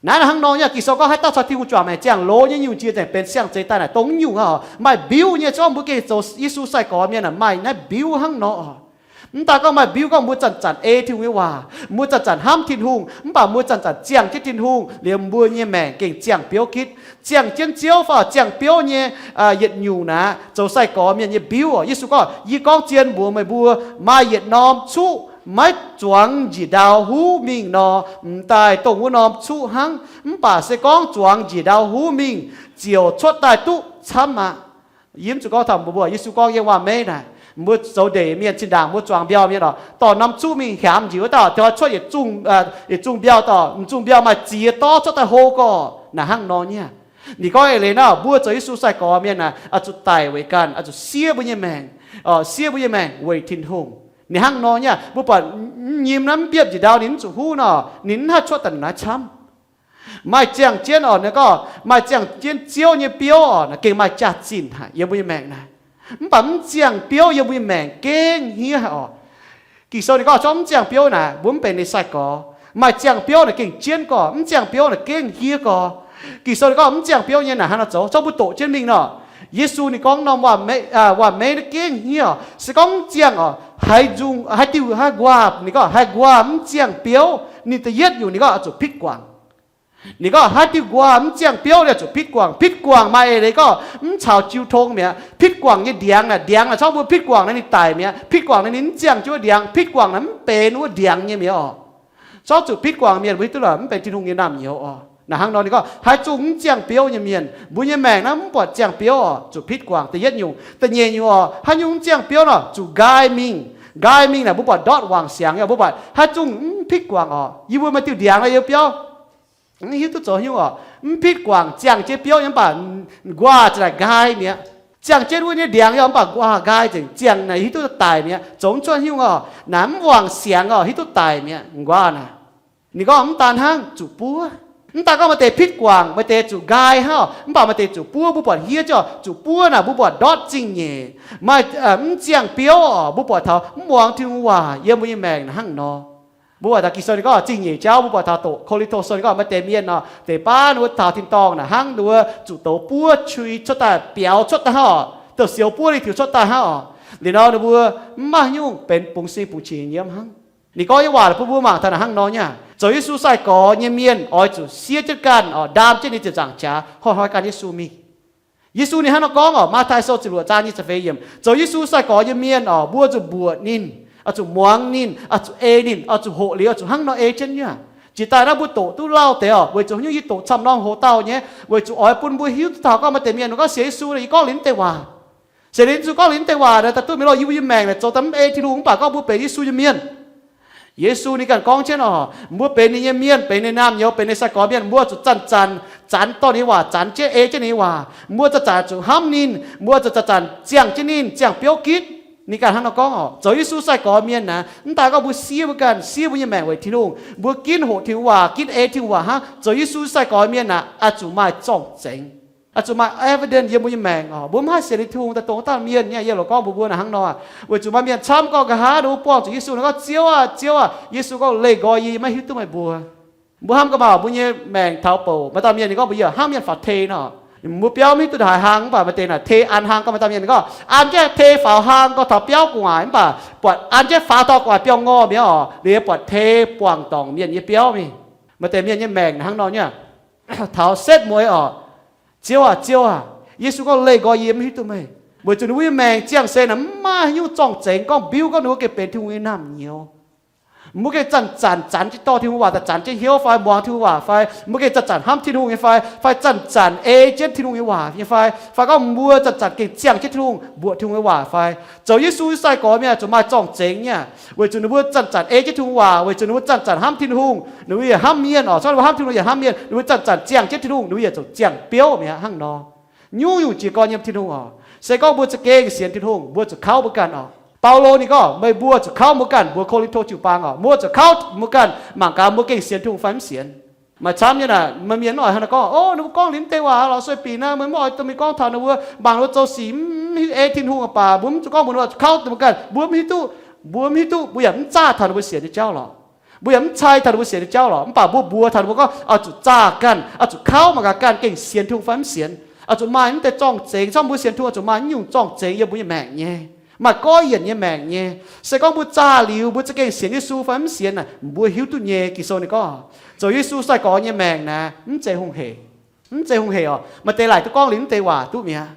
Naaiv hnangv nor nyei, Ging-Sou gorngv haaix dauh caux Tin-Hungh juangc maengc ziangh longx nyei nyungc jiex nzengc benx siang-zeix daaih naaic dongh nyungc aqv. Maaih mbiuv nyei, se gorngv mbuo gengh zoux Yesu sai-gorx mienh naaic maaih naaiv mbiuv hnangv nor. Mv daaih gorngv maaih mbiuv gorngv mbuo zanc-zanc ei Tin-Hungh nyei waac, mbuo zanc-zanc hnamv Tin-Hungh, mv baac mbuo zanc-zanc ziangh jienv Tin-Hungh liuz mbuo nyei maengc gengh ziangh biouv gitv. Ziangh jienv Ziouv fai ziangh biouv nyei yietc nyungc naaic zoux sai-gorx mienh nyei mbiuv oc. Yesu gorngv, yie gorngv zien mbuox meih mbuo, maaih yietc norm cuqv maiv zuangx njiec ndau huv mingh nor, m'daaih dongh wuov norm cuqv hnangv. Mv baac se gorngv zuangx njiec ndau huv mingh, ziouc cuotv daaih duqv camv aqv. Yie mv zuqc gorngv taux mbuo, Yesu gorngv yiem waac-meiv naaic, mbuo zoux ndeic mienh zinh ndaangc mbuo zuangx mbiauh mienh oc, dorh norm cuqv mingh hiaamx njiec wuov dauh, tengx cuotv yietc zungh mbiauh, dorh m'zungh mbiauh maaih ziex dorv cuotv daaih hlo gorx. Naaic hnangv nor nyei. Ninh gorngv eix leiz naaiv, mbuo zoux Yesu sai-gorx mienh naaic, oix zuqc daic weic ganh, oix zuqc siev mbuo nyei maengc, siev mbuo nyei maengc weic Tin-Hungh. Ninh hnangv nor nyei. Mbuo buatc nyim naaiv mv biopv njiec ndau ninh mv zuqc huv nor, ninh mv haih cuotv daaih naaiv camv. Maaih ziangh jienv oc, ninh gorngv maaih ziangh jienv Ziouv nyei biouv oc, naaic gengh maaih jaax-zinh haic yiem mbuo nyei maengc naaic. Mv baac mv ziangh biouv yiem mbuo nyei maengc gengh hniev haic oc. Ging-Sou ninh gorngv zorqv mv ziangh biouv naaic, mbuo mv benx ninh sai-gorx. Maaih ziangh biouv naaic gengh jienv gorx, mv ziangh biouv naaic gengh hniev gorx. Ging-Sou ninh gorngv mv ziangh biouv nyei naaic hnangv nor zoux, zorqv mbuo doqc jienv mingh nor. Yesu ninh gorngv norm waac-meiv naaic gengh hniev oc. Se gorngv mv ziangh oc, haaix nzung, haaix diuh, haaix nquaah, ninh gorngv haaix nquaah mv ziangh biouv, ninh da'yietv nyungc ninh gorngv oix zuqc pitv guangc. Ninh gorngv haaix diuh nquaah mv ziangh biouv, ninh oix zuqc pitv guangc. Pitv guangc maaih eix leiz gorngv mv caux jiu tong mi'aqv. Pitv guangc nyei ndiangx naaic, ndiangx naaic, zorqv mbuo pitv guangc naaic ninh daic mi'aqv. Pitv guangc naaic ninh mv ziangh jienv wuov ndiangx. Pitv guangc naaic mv benx wuov ndiangx nyei mi'aqv oc. Zorqv zuqc pitv guangc mienh mbuo hiuv duqv lorqc, mv benx Tin-Hungh nyei naamh nyouz oc. Naaic hnangv nor ninh gorngv haaix zungh mv ziangh biouv nyei mienh, mbuo nyei maengc naaiv mv buatc ziangh biouv oc, zuqc pitv guangc. Da'yietv nyungc. Da'nyeic nyungc oc, haaix nyungc mv ziangh biouv nor, zuqc nqaai mingh. Nqaai mingh naaic mbuo buatc ndortv wangc siangx, mbuo buatc haaix zungh mv pitv guangc oc. Yie mbuo maaih diuh ndiangx nor yiem biauv, mv hiuv duqv zoux haaix nyungc oc. Mv pitv guangc, ziangh jienv biouv nyei mv baac nquaah za'naaic nqaai mi'aqv. Ziangh jienv wuov nyei ndiangx yaac mv baac nquaah nqaai nzengc, ziangh naaic hiuv duqv daic mi'aqv. Zoux mv cuotv haaix nyungc oc. Naaic mv wangc siangx oc, hiuv duqv daic mi'aqv, nquaah naaic. Ninh gorngv mv daan hnangv, zuqc buov. Mv daan gorngv maaih deix pitv guangc, maaih deix zuqc nqaai hnangv oc, mv baac maaih deix zuqc buov. Mbuo buatc hniev jienv oc, zuqc buov naaic mbuo buatc ndortv zingh nyeic. Maaih, mv ziangh biouv oc, mbuo buatc taux mv muangx Tin-Hungh waac yiem mbuo nyei maengc naaic hnangv nor. Mbuo buatc taux Ging-Sou ninh gorngv zingh nyeic jauv, mbuo buatc taux doqc Ko^lin^to Sou ninh gorngv maaih deix mienh oc, deix baav ninh mbuo taux tin-dorngh naaic hnangv ninh mbuo zuqc douz buov qui cuotv daaih, biaux cuotv daaih hnangv oc, douz-sioux buov liuz tiux cuotv daaih hnangv oc. Liuz nor ninh mbuo mv maaih haaix nyungc, benx bungx sin bungx qingx nyiemv hnangv. Ninh gorngv nyei waac bun mbuo mangc taux naaic hnangv nor nyei. Zoux Yesu sai-gorx nyei mienh oix zuqc siev jienv ganh oc, ndaam jienv ninh ziepc nzaangc jaax, hnoi-hnoi gan Yesu mingh. Yesu ninh hnangv nor gorngv oc, Matv^tai Sou ziepc luoqc zaang nyic ziepc feix yiemc, zoux Yesu sai-gorx nyei mienh oc, mbuo zuqc mbuoqc ninh, oix zuqc muangx ninh, oix zuqc ei ninh, oix zuqc hoqc liuz oix zuqc hnangv nor ei jienv nyei. Jiex daaih naaiv mbuo doqc duqv lauh deix oc, weic zuqc haaix nyungc yie doqc camv-norm hoc dauh nyei, weic zuqc oix bun mbuo hiuv duqv taux gorngv maaih deix mienh gorngv sienx Yesu, yie gorngv liuz naaiv deix waac, sienx liuz Yesu gorngv liuz naaiv deix waac naaic, daaih duqv mingh lorh yie mbuo nyei maengc naaic zoux daaih mv ei Tin-Hungh, mv baac gorngv mbuo benx Yesu nyei mienh. Yesu ninh ganh gorngv jienv oc, mbuo benx ninh nyei mienh, benx ninh naamh nyouz, benx ninh sai-gorx mienh, mbuo zuqc zanc-zanc zanc dorh ninh nyei waac zanc jienv, ei jienv ninh nyei waac. Mbuo zanc-zanc zuqc hnamv ninh, mbuo zuqc zanc-zanc ziangh jienv ninh, ziangh biouv gitv. Ninh ganh hnangv nor gorngv oc. Zoux Yesu sai-gorx mienh naaic, mv daan gorngv mbuo siev mbuo ganh, siev mbuo nyei maengc weic Tin-Hungh, mbuo ginv hoqc Tin-Hungh waac, ginv ei Tin-Hungh waac hnangv. Zoux Yesu sai-gorx mienh naaic, oix zuqc maaih zorng-zengx, oix zuqc maaih evidence yiem mbuo nyei maengc oc. Mbuo mv haih sienx liuz Tin-Hungh daaih dongh dauh mienh nyei. Yie loc gorngv mbuox mbuo naaic hnangv nor, weic zuqc maaih mienh camv gorngv nqa'haav ninh mbuo buangh zuqc Yesu, ninh gorngv, Ziouv aah! Ziouv aah! Yesu gorngv, Leih nqoi yie, yie maiv hiuv duqv meih mbuo. Mbuo hnamv ga'maauh mbuo nyei maengc taux bouc, maaih dauh mienh ninh gorngv mbuo yie hnangv mienh faaux tei nor. Mbuo biauv mv hiuv duqv haaix hlang, mv baac maaih deix naaic tei an hlang gorngv, maaih dauh mienh ninh gorngv an jienv tei faaux hlang gorngv taux biauv gu'nguaaic, mv baac buatc an jienv faaux taux gu'nguaaic biauv-ngorh mi'aqv oc, liuz buatc tei buangh dorngc mienh nyei biauv mingh. Maaih deix mienh nyei maengc hnangv nor nyei. Taux setv mueiz oc, Ziouv aah! Ziouv aah! Yesu gorngv, Leih nqoi yie, maiv hiuv duqv meih. Weic zuqc ninh mbuo nyei maengc ziangh seix naaic mv maaih haaix nyungc zorng-zengx gorngv mbiuv gorngv ninh mbuo gengh benx Tin-Hungh nyei naamh nyouz. Mbuo gengh zanc-zanc zanc jienv dorh Tin-Hungh waac daaih zanc jienv hnyouv fai muangx Tin-Hungh waac fai, mbuo gengh zanc-zanc hnamv Tin-Hungh nyei fai, fai zanc-zanc ei jienv Tin-Hungh nyei waac nyei fai, fai gorngv mbuo zanc-zanc gengh ziangh jienv Tin-Hungh, mbuoqc Tin-Hungh nyei waac fai. Zoux Yesu nyei sai-gorx mienh zuqc maaih zorng-zengx nyei, weic zuqc ninh mbuo zanc-zanc ei jienv Tin-Hungh waac, weic zuqc ninh mbuo zanc-zanc hnamv Tin-Hungh, ninh mbuo yaac hnamv mienh oc. Corc ninh mbuo hnamv Tin-Hungh yaac hnamv mienh, ninh mbuo zanc-zanc ziangh jienv Tin-Hungh, ninh mbuo yaac zuqc ziangh biouv mi'aqv hnangv nor. Nyungc-nyungc jiez gorn yiem Tin-Hungh oc. Se gorngv mbuo za'gengh sienx Tin-Hungh, mbuo zuqc kauv mbuo ganh oc. Baulo ninh gorngv, Meih mbuo zuqc kauv mbuo ganh, mbuox Ko^lin^to jiu-baang oc, mbuo zuqc kauv mbuo ganh. Mangc gaax mbuo gengh sienx Tin-Hungh fai mv sienx. Maaih camv nyei naaic, maaih mienh mv oix hnangv naaiv gorngv, Ov, ninh mbuo gorngv liuz mv deix waac lorz sueih binc naaiv, meih mv oix dorh mingh gorngv taux ninh mbuo, mangc ninh mbuo zoux sic mv hiuv ei Tin-Hungh baac mbuo mv zuqc gorngv mbuox ninh mbuo kauv mbuo ganh, mbuo mv hiuv duqv, mbuo mv hiuv duqv, mbuo yaac mv zaah taux ninh mbuo sienx nyei jauv lorqc. Mbuo yaac mv cai taux ninh mbuo sienx nyei jauv lorqc. Mv baac mbuo mbuox taux ninh mbuo gorngv, Oix zuqc zaah ganh, oix zuqc kauv mangc gaax ganh gengh sienx Tin-Hungh fai mv sienx. Oix zuqc maaih mv deix zorng-zengx, corc mbuo sienx Tin-Hungh oix zuqc maaih nyungc zorng-zengx yiem mbuo nyei maengc nyei, maaih goiv yienc nyei maengc nyei. Se gorngv mbuo zaah liuz mbuo za'gengh sienx Yesu fai mv sienx naaic, mbuo hiuv duqv nyei. Ging-Sou ninh gorngv, zoux Yesu sai-gorx nyei maengc naaic mv zeiz hungh hec. Mv zeiz hungh hec oc. Maaih deix laaic duqv gorngv liuz mv deix waac duqv mi'aqv.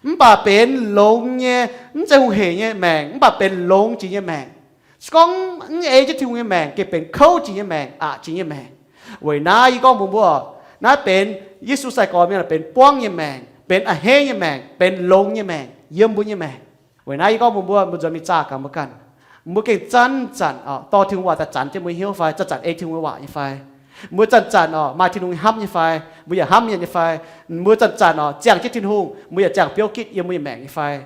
Mv baac benx longx nyei, mv zeiz hungh hec nyei maengc, mv baac benx longx jiex nyei maengc. Se gorngv mv ei jienv Tin-Hungh nyei maengc, gengh benx kouv jiex nyei maengc, aqc jiex nyei maengc. Weic naaiv yie gorngv mbuox mbuo, naaiv benx Yesu sai-gorx mienh benx buangv nyei maengc, benx a'hneiv nyei maengc, benx longx nyei maengc yiem mbuo nyei maengc. Weic naaiv yie gorngv mbuox mbuo, mbuo nzuonx mingh zaah gaax mbuo ganh. Mbuo gengh zanc-zanc dorh Tin-Hungh waac daaih zanc jienv mbuo hnyouv fai zanc-zanc ei Tin-Hungh nyei waac nyei fai? Mbuo zanc-zanc oc maaih Tin-Hungh nyei hnamv nyei fai? Mbuo yaac hnamv mienh nyei fai? Mbuo zanc-zanc oc ziangh jienv Tin-Hungh, mbuo yaac ziangh biouv gitv yienh mbuo nyei maengc nyei fai?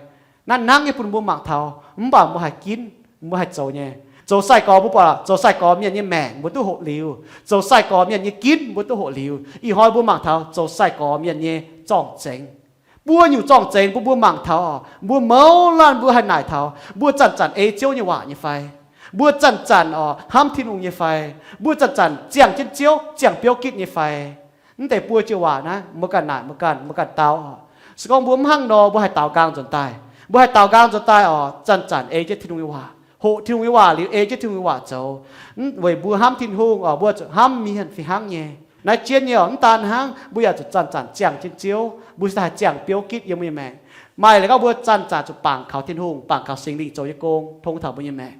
Naaiv hnangv nyei bun mbuo mangc taux. Mv baac mbuo haih ginv, mbuo haih zoux nyei. Zoux sai-gorx mbuo buatc, zoux sai-gorx mienh nyei maengc mbuo duqv hoqc liuz, zoux sai-gorx mienh nyei ginv mbuo duqv hoqc liuz. Ih hnoi mbuo mangc taux zoux sai-gorx mienh nyei zorng-zengx. Buo nyungc zorng-zengx bun mbuo mangc taux oc. Mbuo mouz laanh mbuo haih naaic taux, mbuo zanc-zanc ei Ziouv nyei waac nyei fai? Mbuo zanc-zanc oc hnamv Tin-Hungh nyei fai? Mbuo zanc-zanc ziangh jienv Ziouv, ziangh biouv gitv nyei fai? Mv deix buo joux waac naaiv mbuo ganh naaic mbuo ganh, mbuo ganh dau oc. Se gorngv mbuo mv hnangv nor, mbuo haih daaux nqaang nzuonx daaih. Mbuo haih daaux nqaang nzuonx daaih oc, zanc-zanc ei jienv Tin-Hungh nyei waac, hoqc Tin-Hungh nyei waac liuz ei jienv Tin-Hungh nyei waac zoux. Weic mbuo hnamv Tin-Hungh oc, mbuo zuqc hnamv mienh fih hnangv nyei. Naaiv jienv nyei oc, mv daan hnangv, mbuo yaac zuqc zanc-zanc ziangh jienv Ziouv, mbuo cingx daaih haih ziangh biouv gitv yiem mbuo nyei maengc. Maaih laaix gorngv mbuo zanc-zanc zuqc bangc kaux Tin-Hungh, bangc kaux Singx Lingh zoux nyei gong tong taux mbuo nyei maengc.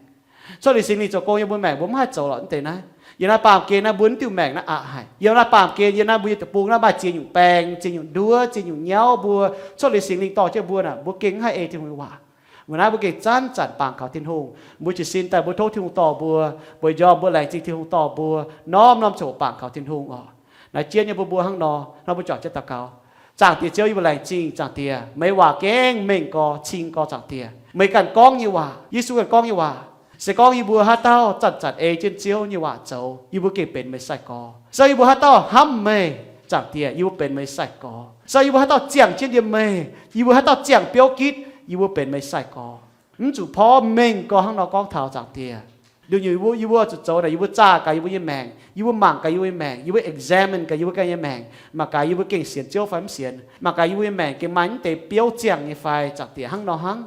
Cuotv liuz Singx Lingh zoux gong yiem mbuo maengc, mbuo mv haih zoux lorqc mv deix naaiv. Yiem naaiv baamh gen naaiv mbuo mv diuh maengc naaiv aqc haic. Yiem naaiv baamh gen, yiem naaiv mbuo nyei deic-bung naaiv maaih ziex nyungc baeng, ziex nyungc nduov, ziex nyungc nyauv mbuo. Cuotv liuz Singx Lingh dorh jienv mbuo naaic, mbuo gengh mv haih ei Tin-Hungh nyei waac. Weic naaiv mbuo gengh zanc-zanc bangc kaux Tin-Hungh. Mbuo jiez sin daaih mbuo tov Tin-Hungh dorh mbuo, mbuo njoih mbuo laengz zingh Tin-Hungh dorh mbuo, norm-norm ziangh hoc bangc kaux Tin-Hungh oc. Naaiv jienv nyei mbuo mbuo hnangv nor, hnangv mbuo juangc jienv daux gaux. Zaangc Diex Ziouv, yie mbuo laengz zingh Zaangc Diex, meih waac gengh mengh gorx, cing gorx Zaangc Diex. Meih ganh gorngv nyei waac, Yesu ganh gorngv nyei waac, se gorngv yie mbuo haaix dauh zanc-zanc ei jienv Ziouv nyei waac zoux, yie mbuo gengh benx meih sai-gorx. Se yie mbuo haaix dauh hnamv meih, Zaangc Diex, yie mbuo benx meih sai-gorx. Se yie mbuo haaix dauh ziangh jienv yiem meih, yie mbuo haaix dauh ziangh biouv gitv, yie mbuo benx meih sai-gorx. Mv zuqc porv mengh gorx hnangv nor gorngv taux Zaangc Diex. Nduqc nyungc yie mbuo, yie mbuo zuqc zoux naaic, yie mbuo zaah gaax yie mbuo nyei maengc, yie mbuo mangc gaax yie mbuo nyei maengc, yie mbuo examine gaax yie mbuo ganh nyei maengc, mangc gaax yie mbuo gengh sienx Ziouv fai mv sienx, mangc gaax yie mbuo nyei maengc gengh maaih mv deix biouv ziangh nyei fai, Zaangc Diex, hnangv nor hnangv.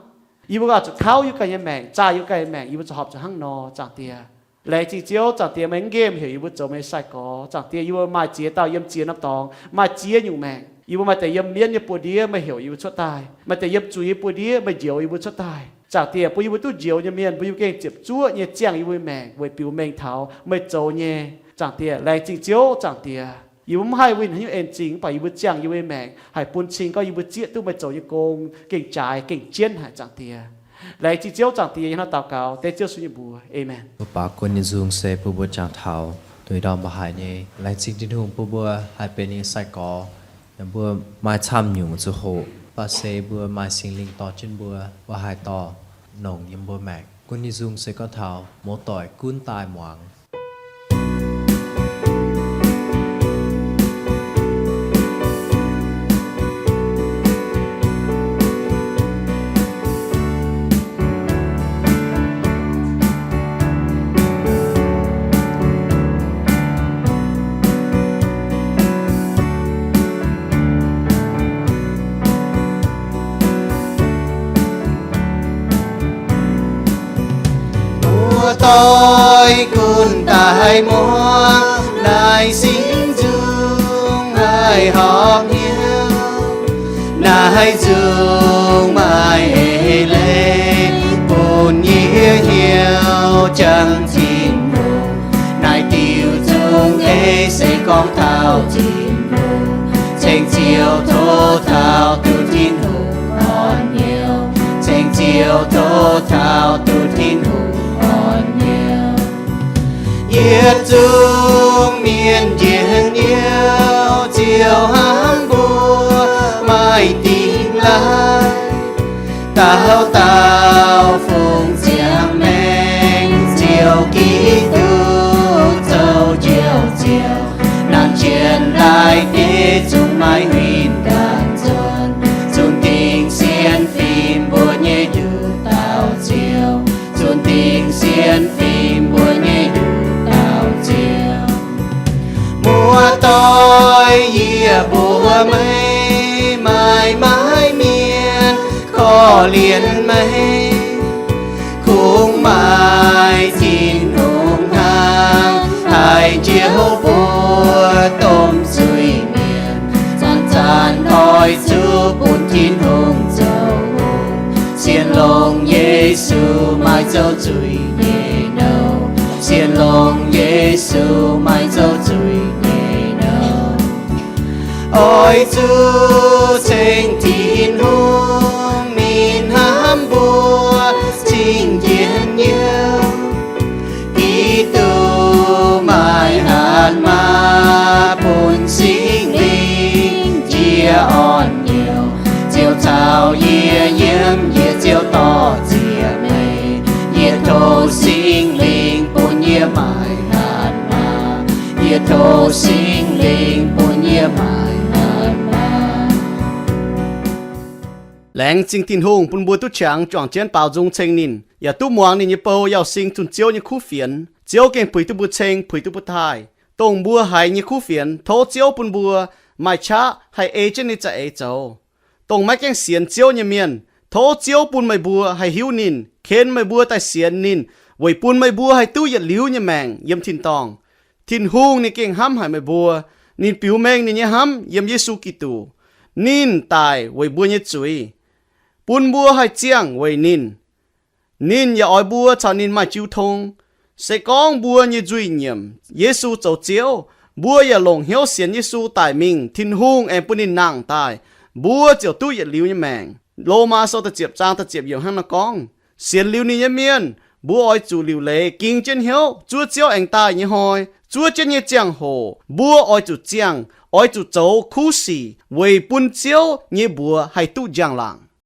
Yie mbuo oix zuqc kauv yie ganh nyei maengc, zaah yie ganh nyei maengc, yie mbuo zuqc horpc zuqc hnangv nor, Zaangc Diex. Laengz zingh Ziouv, Zaangc Diex, meih mv nqemh heuc yie mbuo zoux meih sai-gorx. Zaangc Diex, yie mbuo maaih ziex dauh yiem ziex norm dorngx, maaih ziex nyungc maengc. Yie mbuo maaih deix yiem mienv nyei buoz-ndiev, meih heuc yie mbuo cuotv daaih. Maaih deix yiem zuiz nyei buoz-ndiev, meih njoux yie mbuo cuotv daaih. Zaangc Diex, bun yie mbuo duqv njoux nyei mienh, bun yie mbuo gengh ziepc zuoqv nyei ziangh yie mbuo nyei maengc weic biux mengh taux meih zoux nyei. Zaangc Diex, laengz zingh Ziouv, Zaangc Diex. Yie mbuo mv haih winh haaix nyungc en zingh, mv baac yie mbuo ziangh yie mbuo nyei maengc haih bun cing gorngv yie mbuo zieqv duqv meih zoux nyei gong gengh jaaix gengh jienv haic, Zaangc Diex. Laengz zingh Ziouv, Zaangc Diex. Yie hnangv naaiv daux gaux dengv Ziouv Yesu nyei mbuox. Aamen. Mbuo baaux gunv nyei nzung se bun mbuo jangx taux dueiv ndorm mbuo haiz nyei. Laengz zingh Tin-Hungh bun mbuo haih benx ninh nyei sai-gorx. Yaac mbuo maaih camv nyungc zuqc hoqc, mv baac se mbuo maaih Singx Lingh dorh jienv mbuo, mbuo haih dorh nongc yiem mbuo maengc. Gunv nyei nzung se gorngv taux mouz doic gunv daaih muangx. Muoz-doic gunv daaih muangx, naaiv singx nzung haih horpc hnyouv. Naaiv nzung maaih eix leiz bun yie hnyouv jangx Tin-Hungh. Naaiv diuh nzung ei se gorngv taux Tin-Hungh. Ceng Ziouv tov taux duqv Tin-Hungh orn hnyouv. Ceng Ziouv tov taux duqv Tin-Hungh orn hnyouv. Yietc zungv mienh njien-youh, Ziouv hnamv mbuo maaih dingh laaic. Dauh dauh fungx ziangh maengc, Ziouv Giduc zoux Njoux Ziouv. Nanc jienv laaic deix zungv maiv huin ganh nzuonx, zunc dingc sienx fim mbuo nyei Njuqc Dauh Ziouv, zunc dingc sienx fim mbuo nyei Njuqc Dauh Ziouv. Muoz-doic, yie mbuo meih maaih maiv mienh korv-lienh meih, kungx maaih Tin-Hungh hnangv haih njoux mbuo domh zuiz-mienh. Zanc-zanc oix zuqc bun Tin-Hungh zoux hungh. Sienx longx Yesu maaih zouv zuiz nyei nouh. Sienx longx Yesu maaih zouv zuiz nyei nouh. Oix zuqc ceng Tin-Hungh, ninh hnamv mbuo cing njien-youh. Giduc maaih hatc maaz bun Singx Lingh jiex orn-youh. Ziouv caux yie yiem, yie Ziouv dorh ziec meih. Yie tov Singx Lingh bun yie maaih hatc maaz. Yie tov Singx Lingh bun yie maaih hatc maaz. Laengz zingh Tin-Hungh bun mbuo duqv qangx juangc jienv baaux nzung ceng ninh. yaac duqv muangx ninh nyei bou, yauh sing zunh Ziouv nyei kuv fienx. Ziouv gengh puix duqv mbuo ceng, puix duqv mbuo taaih. Dongh mbuo haiz nyei kuv fienx, tov Ziouv bun mbuo maaih qaqv haih ei jienv ninh za'eix zoux. Dongh maiv gaengh sienx Ziouv nyei mienh, tov Ziouv bun meih mbuo haih hiuv ninh, ken meih mbuo daaih sienx ninh, weic bun meih mbuo haih duqv yietc liuz nyei maengc yiem tin-dorngh. Tin-Hungh ninh gengh hnamv haic meih mbuo. Ninh biux mengh ninh nyei hnamv yiem Yesu Giduc. Ninh daic weic mbuo nyei zuiz, bun mbuo haih ziangh weic ninh. Ninh yaac oix mbuo caux ninh maaih jiu tong. Se gorngv mbuo nyei nzuih nyiemc Yesu zoux Ziouv, mbuo yaac longc hnyouv sienx Yesu daic mingh, Tin-Hungh aengx bun ninh nangh daaih, mbuo ziouc duqv yietc liuz nyei maengc. Lomaa sou da'ziepc zaang da'ziepc yiemc hnangv naaiv gorngv, sienx liuz ninh nyei mienh, mbuo oix zuqc liuc leiz ging jienv hnyouv zuov Ziouv aengx daaih nyei hnoi, zuov jienv nyei ziangh hoc mbuo oix zuqc ziangh, oix zuqc zoux kuv sic weic bun Ziouv nyei mbuox haih duqv njang-laangc.